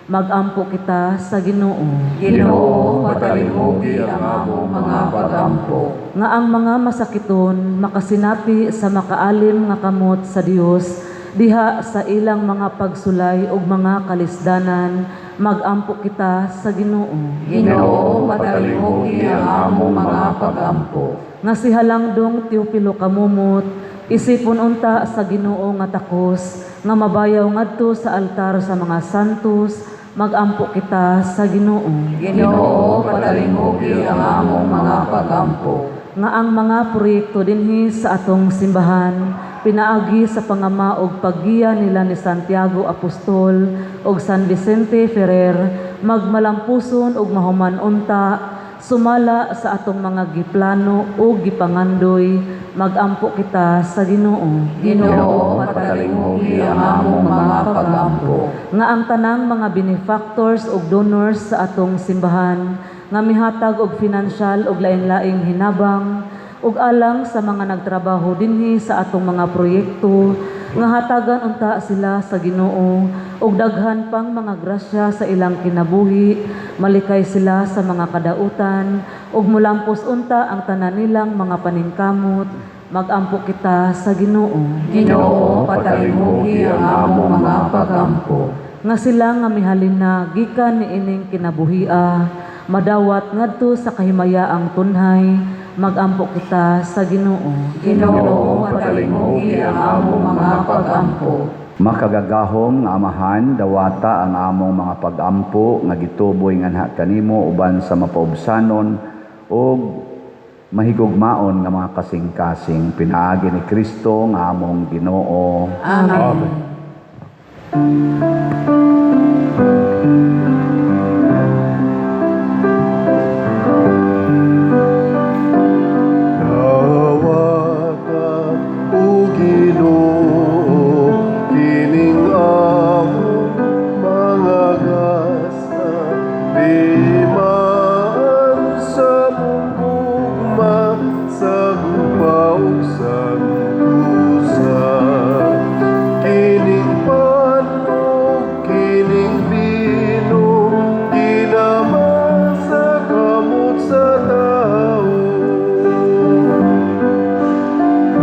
magampo kita sa Ginoo. Ginoo, patalinghugi ang among mga pag-ampo. Nga ang mga masakiton makasinati sa makaalim nga kamot sa Dios diha sa ilang mga pagsulay ug mga kalisdanan, magampo kita sa Ginoo. Ginoo, patalinghugi ang among mga pag-ampo. Nga si Halangdong Teofilo Kamumot isipon unta sa Ginoo nga takos nga mabayaw ngadto sa altar sa mga santos, magampo kita sa Ginoo. Ginoo, patalinghugi ang among mga pag-ampo. Nga ang mga proyekto dinhi sa atong simbahan pinaagi sa pangama og paggiya nila ni Santiago Apostol ug San Vicente Ferrer magmalampuson ug mahuman unta sumala sa atong mga giplano ug gipangandoy, magampo kita sa Ginoo. Ginoo, patalinghugi ang among mga pag-ampo. Nga ang tanang mga benefactors ug donors sa atong simbahan nga mihatag og financial ug lain-laing hinabang ug alang sa mga nagtrabaho dinhi sa atong mga proyekto, nga hatagan unta sila sa Ginoo og daghan pang mga grasya sa ilang kinabuhi, malikay sila sa mga kadautan ug mulampos unta ang tanan nilang mga paningkamot, magampo kita sa Ginoo. Ginoo, patalinghugi ang among mga pag-ampo. Nga sila nga mihalin na gikan niining kinabuhia madawat ngadto sa kahimayaang tunhay, magampo kita sa Ginoo. Ginoo, patalinghugi ang among mga pag-ampo. Makagagahom nga Amahan, dawata ang among mga pag-ampo nga gituboy nganha kanimo uban sa mapaubsanon ug mahigugmaon nga mga kasing-kasing pinaagi ni Kristo nga among Ginoo. Amen. Dawata, o Ginoo, kining among mga gasa, timaan sa mong gugma, sa gupa ug santusa. Kining pan ug kining bino, ginama sa kamot sa tao.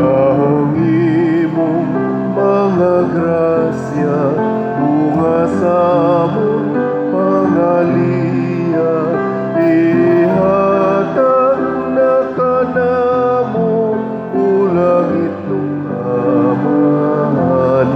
Ang imong mga grasya, bunga sa among pangaliya, ihatag na kanamo, o langitnong Amahan.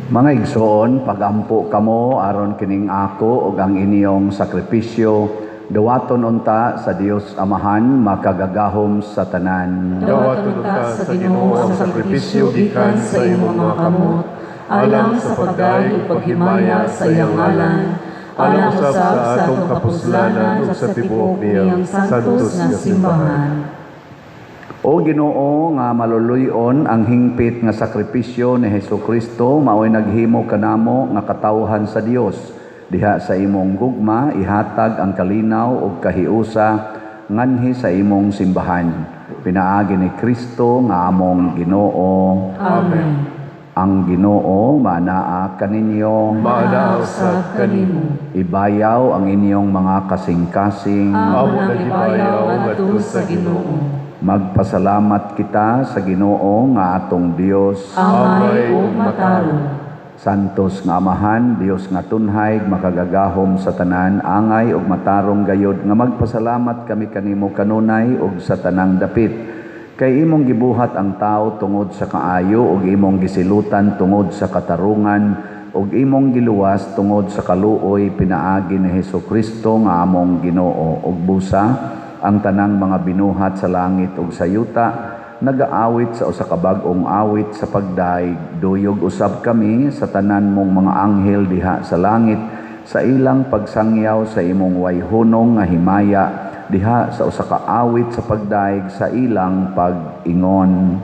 Mga igsoon, pagampo kamo aron kining ako ug ang inyong sakripisyo dawaton unta sa Dios Amahan makagagahom sa tanan. Dawaton unta sa Ginoo ang sakripisyo gikan sa imong mga kamot, alang sa pagdayeg ug paghimaya sa iyang ngalan, alang usab sa atong kapuslanan ug sa tibuok niyang santos nga simbahan. O Ginoo nga maluluy-on, ang hingpit nga sakripisyo ni Hesukristo maoy naghimo kanamo nga katawhan sa Dios. Diha sa imong gugma ihatag ang kalinaw ug kahiusa nganhi sa imong simbahan. Pinaagi ni Kristo nga among Ginoo. Amen. Ang Ginoo maanaa kaninyo. Maanaa usab kanimo. Ibayaw ang inyong mga kasing-kasing. Amo Amo nang na ibayaw gibayaw ngadto sa Ginoo. Magpasalamat kita sa Ginoo nga atong Dios. Angay ug matarong. Santos nga Amahan, Dios nga tunhay, makagagahom sa tanan, angay ug matarong gayod nga magpasalamat kami kanimo kanunay ug sa tanang dapit. Kay imong gibuhat ang tao tungod sa kaayo ug imong gisilutan tungod sa katarungan ug imong giluwas tungod sa kaluoy pinaagi ni Hesukristo nga among Ginoo. Ug busa ang tanang mga binuhat sa langit ug sa yuta nagaawit sa usa ka bag-ong awit sa pagdaig. Duyog usab kami sa tanan mong mga anghel diha sa langit sa ilang pagsangyaw sa imong wayhunong nga himaya diha sa usa ka awit sa pagdaig sa ilang pag-ingon.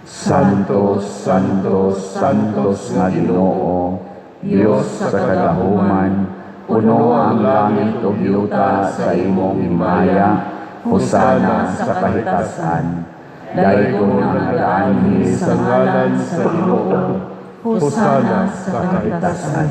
Santo, Santo, Santos nga Ginoo, Dios sa kagahuman, puno ang langit ug yuta sa imong himaya, hosana sa kahitasan. Daygon ang nagaanhi Sa ngalan sa Ginoo, Hosana sa kahitasan.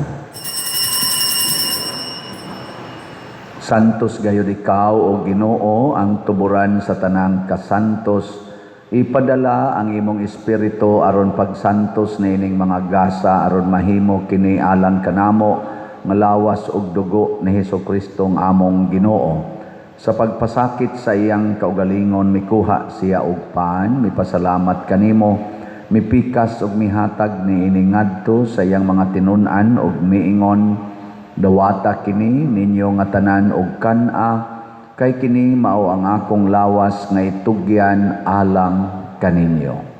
Santos gayud ikaw o Ginoo ang tuburan sa tanang kasantos. Ipadala ang imong espiritu aron pagsantos niining mga gasa aron mahimo kini alang kanamo nga lawas ug dugo ni Hesukristo ang among Ginoo. Sa pagpasakit sa iyang kaugalingon mikuha siya og pan, mipasalamat kanimo, mipikas ug mihatag niini ngadto sa iyang mga tinun-an ug miingon, dawata kini ninyo nga tanan og kan-a, kay kini mao ang akong lawas nga itugyan alang kaninyo.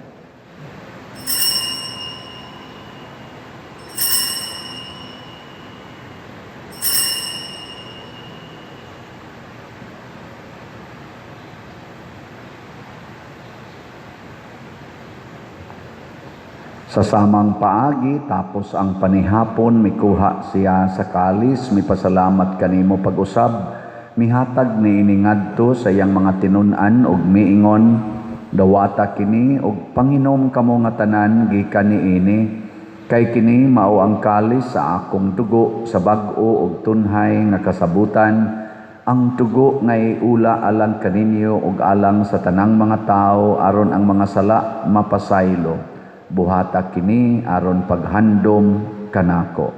Sa samang paagi, tapos ang panihapon, mikuha siya sa kalis, mipasalamat kanimo pag-usab, mihatag niini ngadto sa iyang mga tinun-an ug miingon, dawata kini ug panginom kamo nga tanan gikan niini, kay kini mao ang kalis sa akong dugo sa bag-o ug tunhay nga kasabutan, ang dugo nga iula alang kaninyo ug alang sa tanang mga tawo aron ang mga sala mapasaylo. Buhata kini aron paghandom kanako.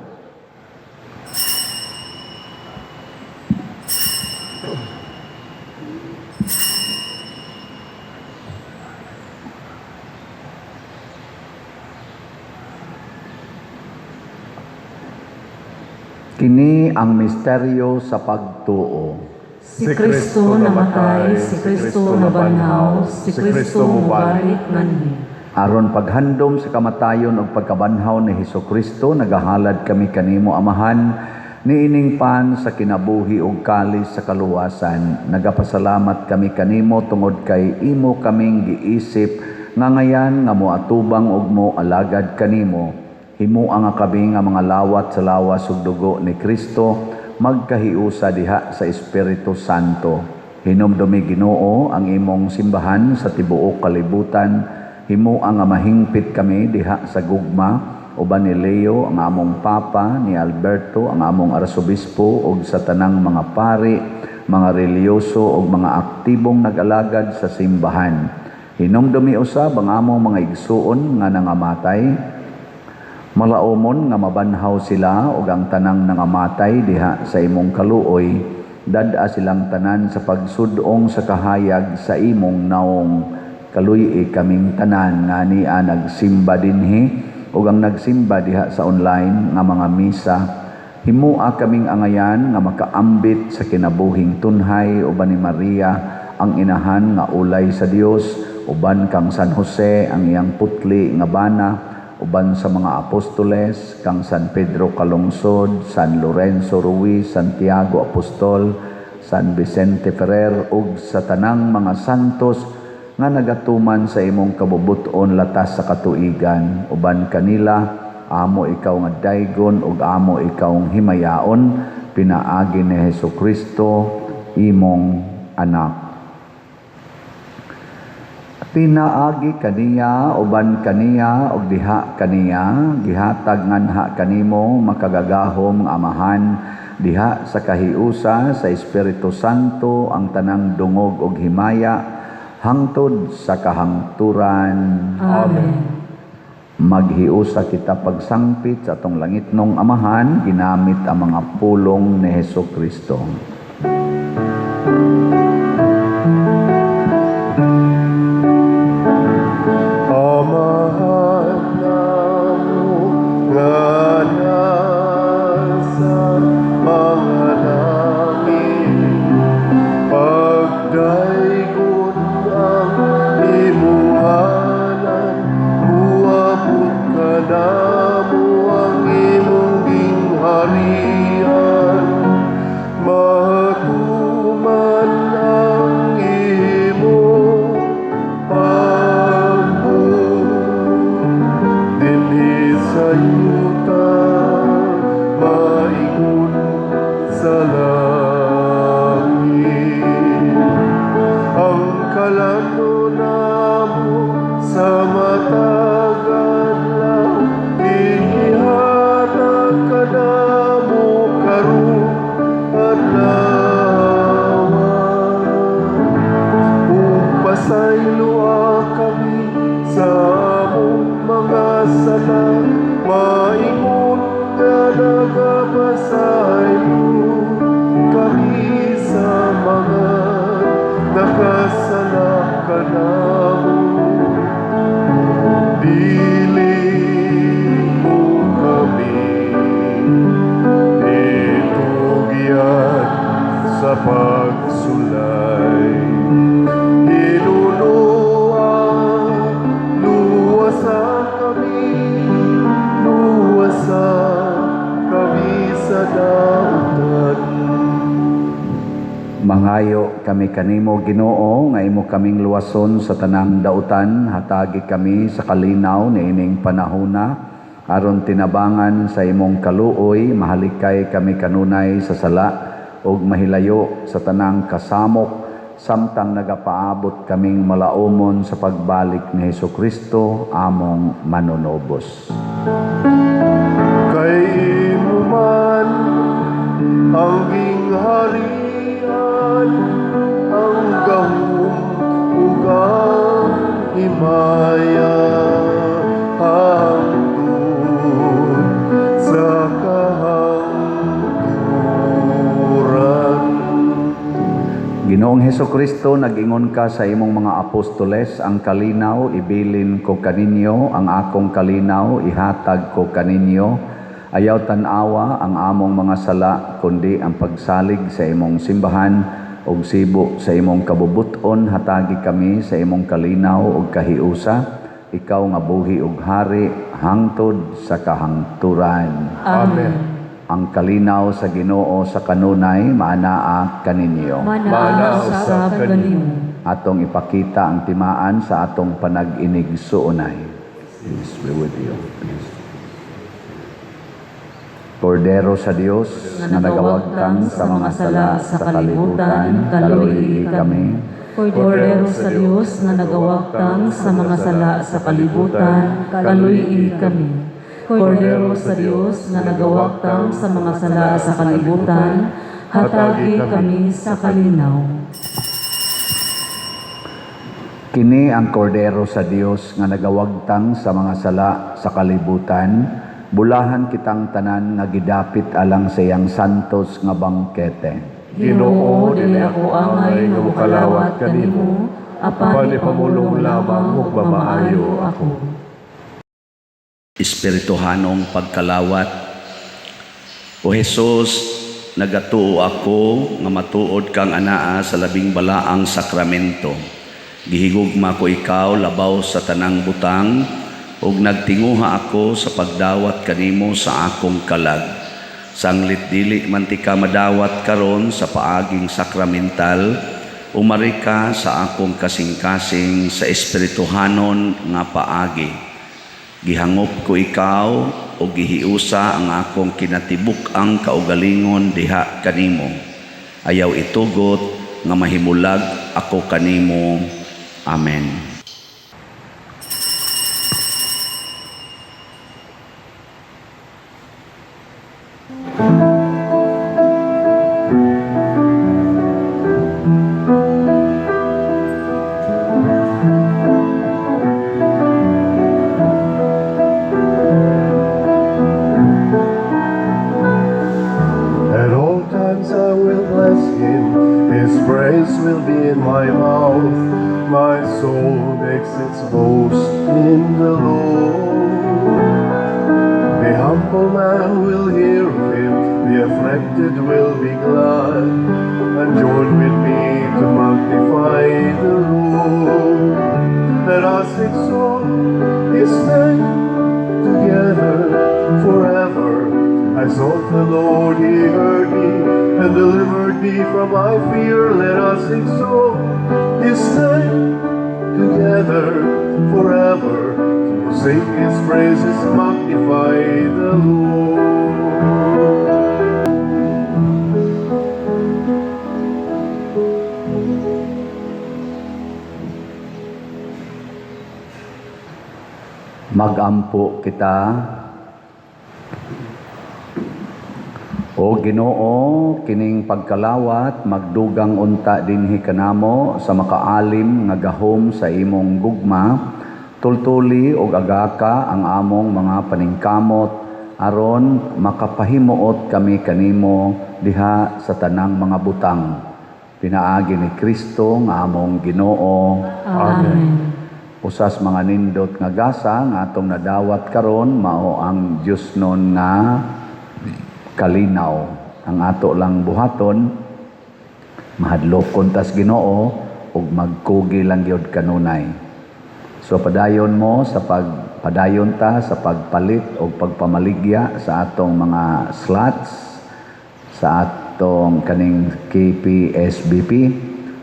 Kini ang misteryo sa pagtuo. Si Kristo namatay, si Kristo nabanhaw, si Kristo mubalik nganhi. Aron paghandom sa kamatayon ug pagkabanhaw ni Hesukristo, nagahalad kami kanimo Amahan, niining pan sa kinabuhi ug kalis sa kaluwasan. Nagapasalamat kami kanimo tungod kay imo kaming giisip nga ngayan nga moatubang ug moalagad kanimo. Himoa nga kami nga mga lawat sa lawas ug dugo ni Kristo, magkahiusa diha sa Espiritu Santo. Hinumdumi Ginoo ang imong simbahan sa tibuok kalibutan. Himoa nga mahingpit kami diha sa gugma uban ni Leo ang among Papa, ni Alberto ang among Arsobispo ug sa tanang mga pari, mga reliyoso ug mga aktibong nag-alagad sa simbahan. Hinumdumi usab ang among mga igsuon nga nangamatay, malaomon nga mabanhaw sila ug ang tanang nangamatay diha sa imong kaluoy, dad-a silang tanan sa pagsudong sa kahayag sa imong naong. Kaluy-i kaming tanan nga nia nagsimba dinhi ug ang nagsimba diha sa online nga mga misa. Himoa kaming angayan nga makaambit sa kinabuhing tunhay uban ni Maria ang inahan nga ulay sa Dios, uban kang San Jose ang iyang putli nga bana, uban sa mga apostoles kang San Pedro Calungsod, San Lorenzo Ruiz, Santiago Apostol, San Vicente Ferrer ug sa tanang mga santos nga nagatuman sa imong kabubuton latas sa katuigan. Uban kanila amo ikaw nga daygon ug amo ikaw himayaon, pinaagi ni Hesukristo imong anak. Pinaagi kaniya, uban kaniya ug diha kaniya, gihatag nganha kanimo makagagahom nga Amahan diha sa kahiusa sa Espiritu Santo ang tanang dungog ug himaya, hangtod sa kahangturan. Amen. Maghiusa kita pagsangpit sa atong langitnong Amahan, ginamit ang mga pulong ni Heso Kristo. Amahan namo nga nasa mga langit, pagdaygon ang imong ngalan, muabot kanamo ang imong gingharian, matuman ang imong pagbuot dinhi sa yuta maingon sa langit. Ang kalan-on namo sa matag adlaw ihatag kanamo karong adlaw, ug pasayloa kami sa among mga sala, maingon nga nagapasaylo kami sa mga nakasala kanamo. Dili mo kami itugyan sa pagsulay. Hinunoa, luwasa kami, luwasa kami sa dautan. Mangayo kami kanimo, Ginoo, nga imo kaming luwason sa tanang dautan, hatagi kami sa kalinaw niining panahona aron tinabangan sa imong kaluoy mahalikay kami kanunay sa sala ug mahilayo sa tanang kasamok samtang nagapaabot kaming malaumon sa pagbalik ni Hesus Kristo among manunobos. Kay imo man ang gingharian, ang gahom ug ang himaya, hangtod sa kahangturan. Ginoong Heso Kristo, nag-ingon ka sa imong mga apostoles, "Ang kalinaw ibilin ko kaninyo, ang akong kalinaw ihatag ko kaninyo." Ayaw tan-awa ang among mga sala, kundi ang pagsalig sa imong simbahan ug sibo sa imong kabubuton, hatagi kami sa imong kalinaw ug kahiusa. Ikaw nga buhi ug hari hangtod sa kahangturan. Amen. Ang kalinaw sa Ginoo sa kanunay maanaa kaninyo. Manaa usab kanimo. Atong ipakita ang timaan sa atong panag-inigsuonay. Peace be with you. Peace. Kordero sa Dios nga nagawagtang sa mga sala sa kalibutan, kaluy kami. Kordero sa Dios nga nagawagtang sa mga sala sa kalibutan, kaluy kami. Kordero sa Dios nga nagawagtang sa mga sala sa kalibutan, hatagi kami sa kalinaw. Kini ang Kordero sa Dios nga nagawagtang sa mga sala sa kalibutan, bulahan kitang tanan nga gidapit alang sa iyang santos nga bangkete. Ginoo, dili ako angay nga mokalawat kanimo, apan ipamulong lamang ug mamaayo ako. Espirituhanong pagkalawat. O Jesus, nagatuo ako nga matuod kang anaa sa labing balaang sakramento. Gihigugma ko ikaw labaw sa tanang butang ug nagtinguha ako sa pagdawat kanimo sa akong kalag. Sanglit dili man tika madawat karon sa paaging sakramental, umari ka sa akong kasing-kasing sa espirituhanon nga paagi. Gihangop ko ikaw o gihiusa ang akong kinatibuk-ang kaugalingon diha kanimo. Ayaw itugot nga mahimulag ako kanimo. Amen. will be in my mouth. My soul makes its boast in the Lord. The humble man will hear of him, the afflicted will be glad, and join with me to magnify the Lord. Let us exalt his name together forever. I sought the Lord, he heard me and delivered me from my fear. Let us exalt his name together forever. To sing his praises, magnify the Lord. Magampo kita. O Ginoo, kining pagkalawat magdugang unta dinhi kanamo sa makaalim nga gahom sa imong gugma, tultuli og agaka ang among mga paningkamot aron makapahimuot kami kanimo diha sa tanang mga butang. Pinaagi ni Kristo nga among Ginoo. Amen. Usas mga nindot nga gasa nga atong nadawat karon mao ang Diosnon nga kalinaw. Ang ato lang buhaton, mahadlokon tas Ginoo ug magkugi lang gyud kanunay. So padayon mo sa pagpadayon ta sa pagpalit og pagpamaligya sa atong mga slots sa atong kaning KPSBP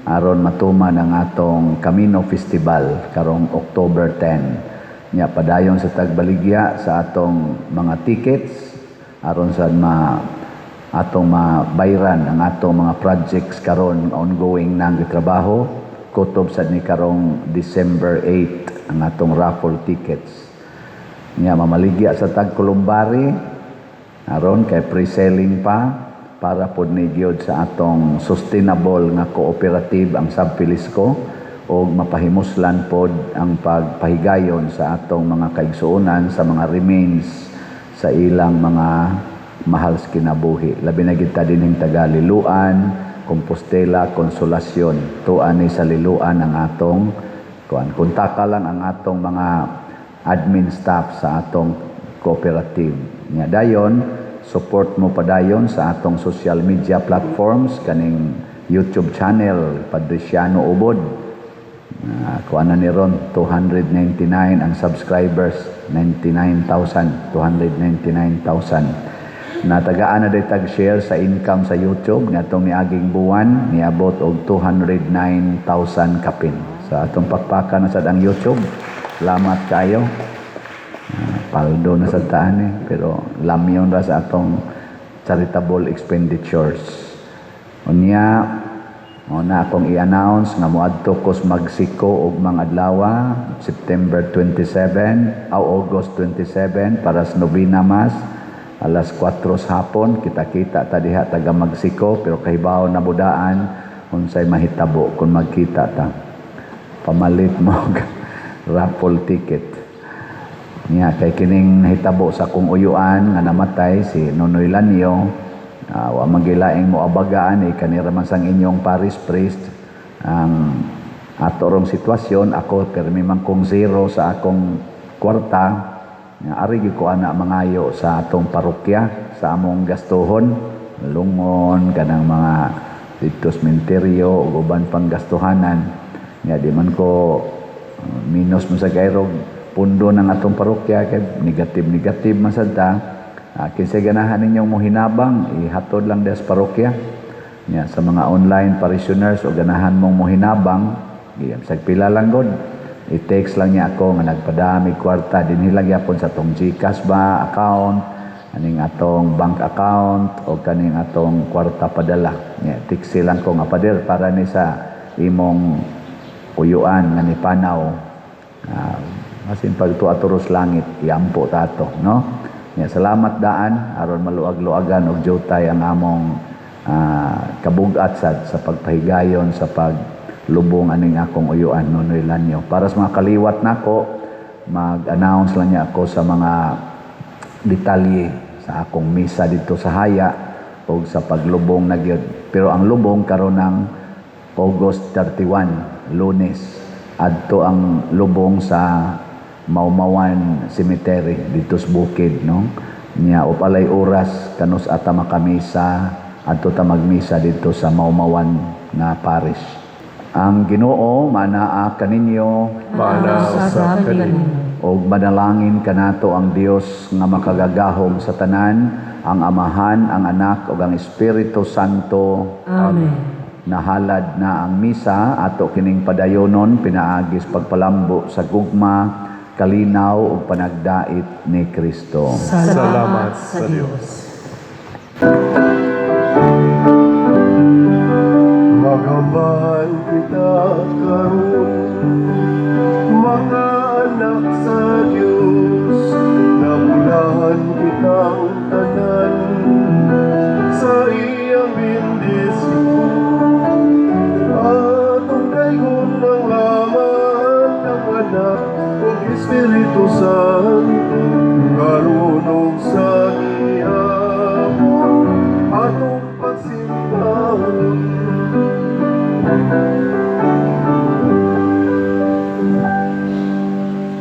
aron matuman ang atong Camino Festival karong October 10. Nya padayon sa tagbaligya sa atong mga tickets aron sa atong mabayran ang atong mga projects karon ongoing nang gitrabaho. Kutob sad ni karong December 8 ang atong raffle tickets. Nya mamaligya sa tag Columbari aron kay pre-selling pa para pod ni gyud sa atong sustainable nga cooperative ang Sab-Felisco og mapahimuslan pod ang pagpahigayon sa atong mga kaigsuonan sa mga remains sa ilang mga mahal sa kinabuhi. Labi na gid ta dinhing taga Liloan, Compostela, Consolacion. Tuan ni sa Liloan ang atong kuan. Kontaka lang ang atong mga admin staff sa atong cooperative. Nya dayon support mo padayon sa atong social media platforms kaning YouTube channel Padre Ciano Ubod. Kuan na ni ron 299 ang subscribers, 99,000, 299,000. Natagaan na day tag share sa income sa YouTube ngatong niaging buwan niabot og 209,000 kapin. Sa atong pakpakan na sad ang YouTube. Salamat kayo. Paldo na sad taan pero lamyon ra sa atong charitable expenditures. Unya mo na akong i-announce nga moadto ko sa Magsiko og mga adlaw September 27 o August 27 para sa Novena Mass alas 4 sa hapon. Kita-kita ta diha taga Magsiko, pero kahibaw na budaan unsay mahitabo kung magkita ta. Pamalit mo og raffle ticket. Nya kay kining nahitabo sa akong uyuan nga namatay si Nonoy Lanyo, wa magilaing mo abagaan kanira man sang inyong parish priest ang ato rong sitwasyon. Ako permi man kong zero sa akong kwarta. Nga ari gyud ko ana mangayo sa atong parokya sa among gastuhon, lungon kanang mga didto sa sementeryo ug uban pang gastuhanan. Nga di man ko minus mo sa kayrog pundo ng atong parokya kay negative man sad ta. Kinsay ganahan ninyong mohinabang, ihatod lang des parokya. Nya sa mga online parishioners o ganahan mong mohinabang, sag pila lang god. I-text lang niya ako nga nagpadami kwarta dinhi lang gyapon sa atong GCash ba account, aning atong bank account o kaning atong kwarta padala. Nya text lang ko nga pader para ni sa imong uyuan nga ni panaw. Asin pagtuaturos langit iampo ta ato, no? Nya salamat daan aron maluag-luagan og jutay ang among kabug-at sad sa pagpahigayon sa paglubong aning akong uyuan Nonoy Lanyo. Para sa mga kaliwat nako, mag-announce lang niya ako sa mga detalye sa akong misa dito sa Haya og sa paglubong na gyud. Pero ang lubong karon ng August 31, Lunes, adto ang lubong sa Maumawan Cemetery dito sa bukid, no? Nya upalay oras kanus ata makamisa, adto ta magmisa dito sa Maumawan nga parish. Ang Ginoo manaa kaninyo. Maanaa usab kanimo. Og manalangin kanato ang Dios nga makagagahom sa tanan, ang Amahan, ang Anak ug ang Espiritu Santo. Amen. Nahalad na ang misa, ato kining padayonon pinaagis pagpalambo sa gugma, kalinaw ug panagdait ni Kristo. Salamat sa Dios. Magambahan kita karon, mga anak sa Dios, nabulahan kitang tanan sa iyang bendisyon. Atong daygon ang Amahan, ang Anak ug Espiritu Santo, karon ug sa gihapon atong pagsimbahon.